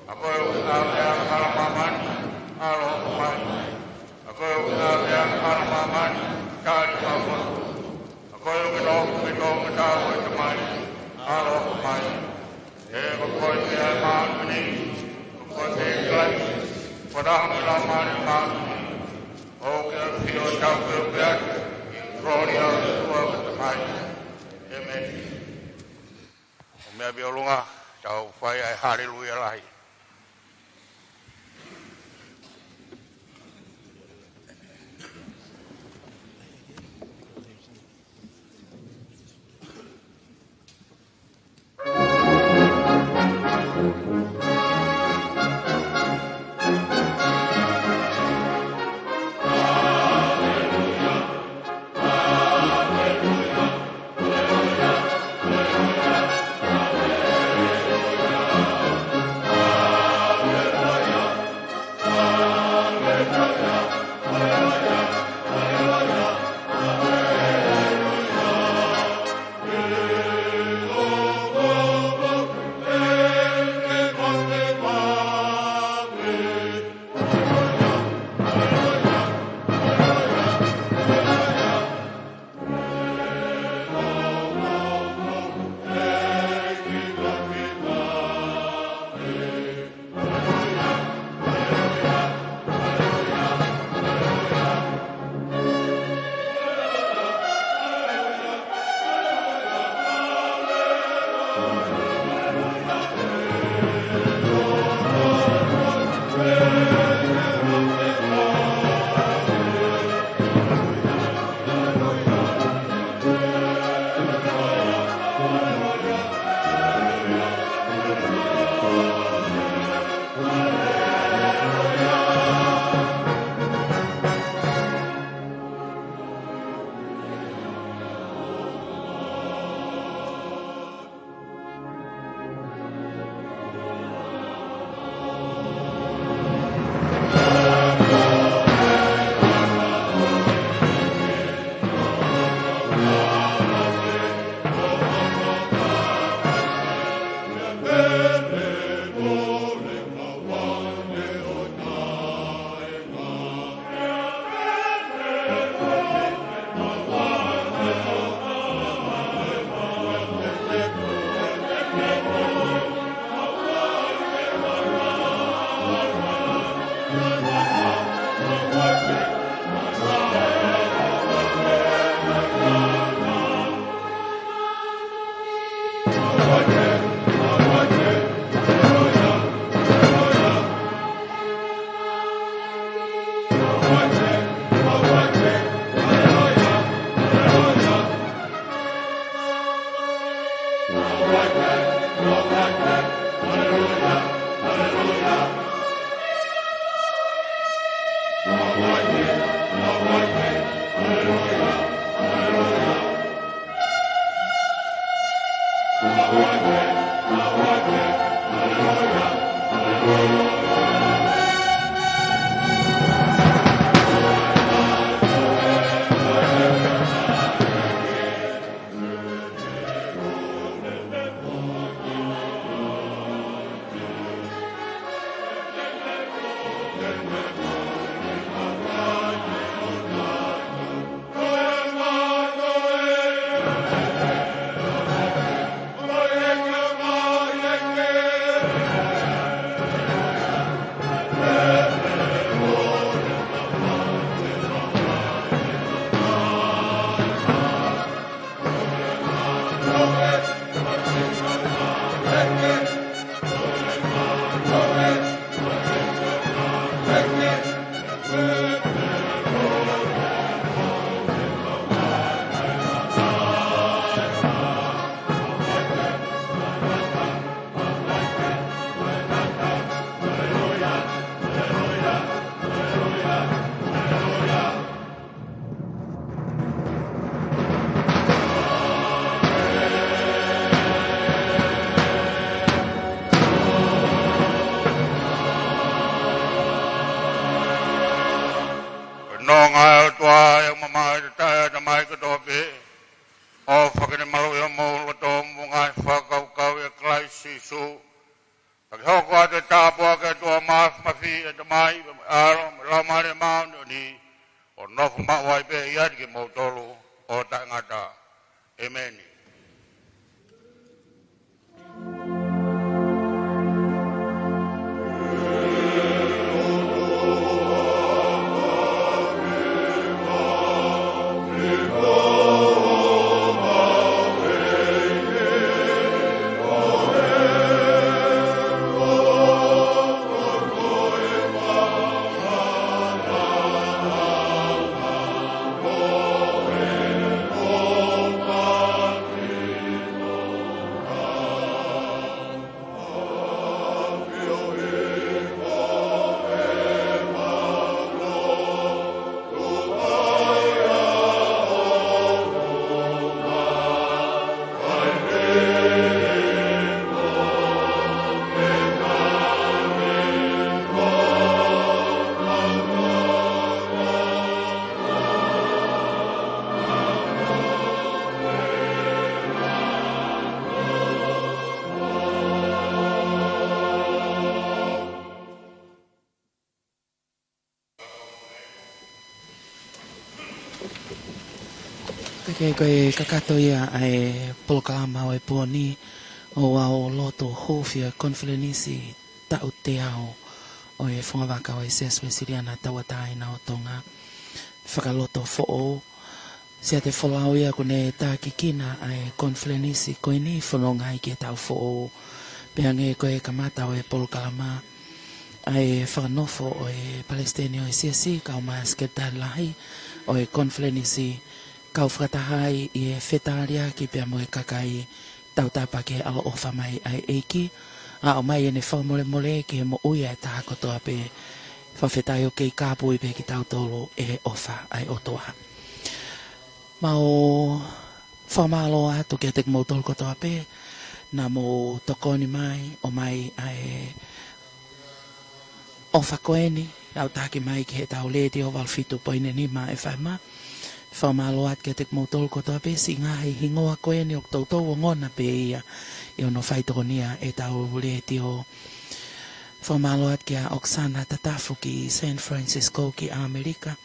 ʻA koe ʻoku ʻave ʻa e angahala ʻa māmani, ʻaloʻofa mai. ʻA koe ʻoku ʻave ʻa e angahala ʻa māmani, tali kimautolu. ʻA koe ʻoku nofo ʻi he toʻonga taau ʻo e Tamai, ʻaloʻofa mai. He ko koe pē ʻa e māʻoniʻoni, ko koe pē Kalaisi, ko e Laumālie Māʻoniʻoni, ʻoku ke ʻafio ʻo taʻengata pē ʻi he kolōlia ʻo e ʻOtua ko e Tamai. ʻĒmeni. ʻOku meʻa pē ʻi ʻolunga, tau fai ʻa e haleluia lahi. ʻe Tamai, mo e ʻAlo, mo e Laumālie Māʻoniʻoni, ʻo nofo maʻu ai pē ʻiate kimoutolu ʻo taʻengata. ʻEmeni. Kae kehe, ko e kakato ia ʻa e polokalama ʻo e pō ni, ʻo ʻetau lotu hūfia e konifelenisi taʻu teau ʻo e Fungavaka ʻo e Siasi Uēsiliana Tauʻatāina ʻo Tonga. Fakalotofoʻou, siate folau ia kuo ne tākiekina ʻa e konifelenisi ko eni, fononga ai ki he taʻu foʻou. Pea hangē ko e kamata ʻo e polokalama, ʻa e fakanofo ʻo e Palesiteni ʻo e Siasi, kae ʻumaʻā e Sekelitali Lahi ʻo e konifelenisi, kau fakataha ai ʻi he fetaliaki pea mo e kakai, tautapa ki he ʻaloʻofa mai ʻa e ʻEiki, ʻa ʻomai ʻene fakamolemole ki he moʻui ʻa e taha kotoa pē, fakafetaʻi ʻoku kei kāpui pē kitautolu ʻe he ʻofa ʻa e ʻOtua. Mau fakamālō atu kiate kimoutolu kotoa pē, naʻa mou tokoni mai, ʻomai ʻa e ʻofa ko eni, ʻo taki mai ki heʻetau Letiō valu fitu poini nima F M. Fakamālō atu kiate kimoutolu kotoa pē, siʻi ngaahi hingoa ko eni ʻoku toutou ongona pē ia ʻi hono faitokonia ʻetau Letiō. Fakamālō atu kia ʻOkesana Tatafu ki San Francisco ki ʻAmelika.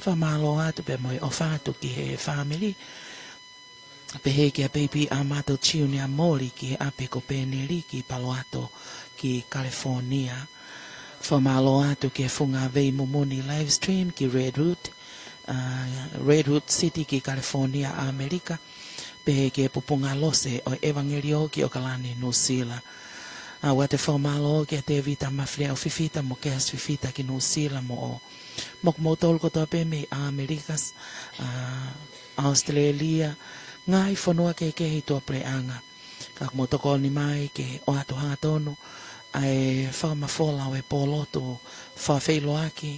Fakamālō atu pea mo e ʻofa atu ki he fāmili. Pehē kia Baby Amato Junior Moli ki he ʻapi ko Peneli ki Palo Alto ki California. Fakamālō atu ki he Funga Veimumuni live stream ki Redwood, ʻa, Redwood City ki California, ʻAmelika. Pehē ki he Pupunga Lose ʻo e ʻEvangeliō ki ʻOkalani, Nuʻusila. ʻA, ʻoatu e fakamālō kia Tevita Mafileʻo Fifita mo Kes Fifita ki Nuʻusila mo ʻo mo kimoutolu kotoa pē mei ʻAmelika, ʻa, ʻAositelēlia, ngaahi fonua kehekehe ʻi tuʻapuleʻanga. Ka mou tokoni mai ke ʻoatu hangatonu ʻa e fakamafola ʻo e pōlotu fakafeʻiloaki,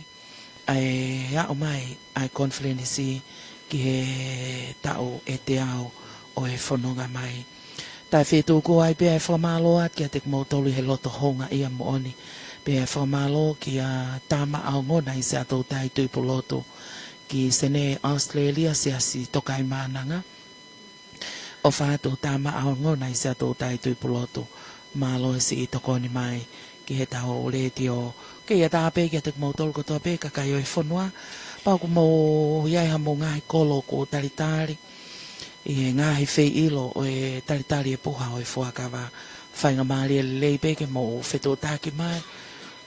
ʻa e aʻu mai ʻa e konifelenisi ki he taʻu ʻe teau ʻo e fononga mai. Taʻefetuku ai pē ʻa e fakamālō atu kiate kimoutolu ʻi he loto houngaʻia moʻoni. Pea fakamālō kia Tama ʻAongona ʻi Siaʻatoutai Tuʻipulotu, ki Senē, ʻAositelēlia, Siasi Tokaimaʻananga. ʻOfa atu Tama ʻAongona ʻi Siaʻatoutai Tuʻipulotu. Mālō e siʻi tokoni mai ki heʻetau Letiō. Kei ʻatā pē kiate kimoutolu kotoa pē kakai ʻo e fonua. Pau ʻoku mou ʻi ai hamou ngaahi kolo ʻoku talitali ʻi he ngaahi feʻilo ʻo e talitali e puha ʻo e fuakava. Faingamālie lelei pē ke mou fetuʻutaki mai,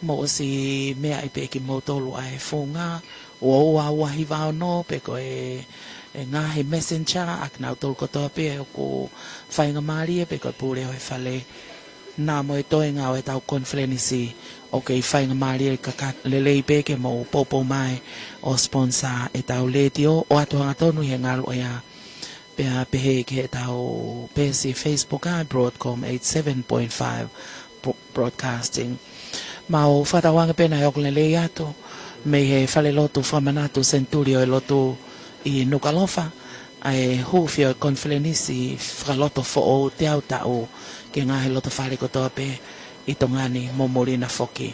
mou ʻosi meaʻi pē kimoutolu ʻa e founga, ua ua ua hiva ono, pe ko e, e ngaahi messenger, ʻa kinautolu kotoa pē ʻoku faingamālie, pe ko e pule ʻo e fale. Naʻa mo e toenga ʻo ʻetau konifelenisi, ʻoku kei faingamālie kaka lelei pē ke mou poupou mai ʻo sponsor ʻetau Letiō, ʻoatu hangatonu ʻi he ngaluʻea. Pea pehē ki heʻetau peesi Facebook ʻa Broadcom eighty-seven point five Bro-, Broadcasting. Mau fakatauange pē naʻe ʻoku lelei atu mei he Falelotu Fakamanatu Senituli ʻo e Lotu ʻi Nukuʻalofa ʻa e hūfia ʻo e konifelenisi fakalotofoʻou teau taʻu ki he ngaahi lotofale kotoa pē ʻi Tonga ni mo muli na foki.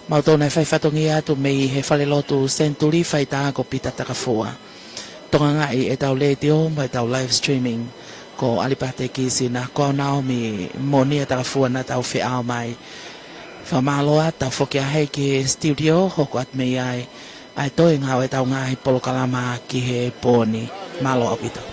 Mau tō naʻe fai fatongia atu mei he Falelotu Senituli, faitā ko Pita Takafua. Tokangaʻi ʻetau Letiō mo ʻetau live streaming ko ʻAlipate Kisina, ko au Naomi Monia Takafua naʻa tau feʻao mai. Fakamālō atu, tau foki ā heni ki he studio, hoko atu mei ai ʻa e toe ngāue ʻetau ngaahi polokalama ki he pō ni. Mālō ʻaupito.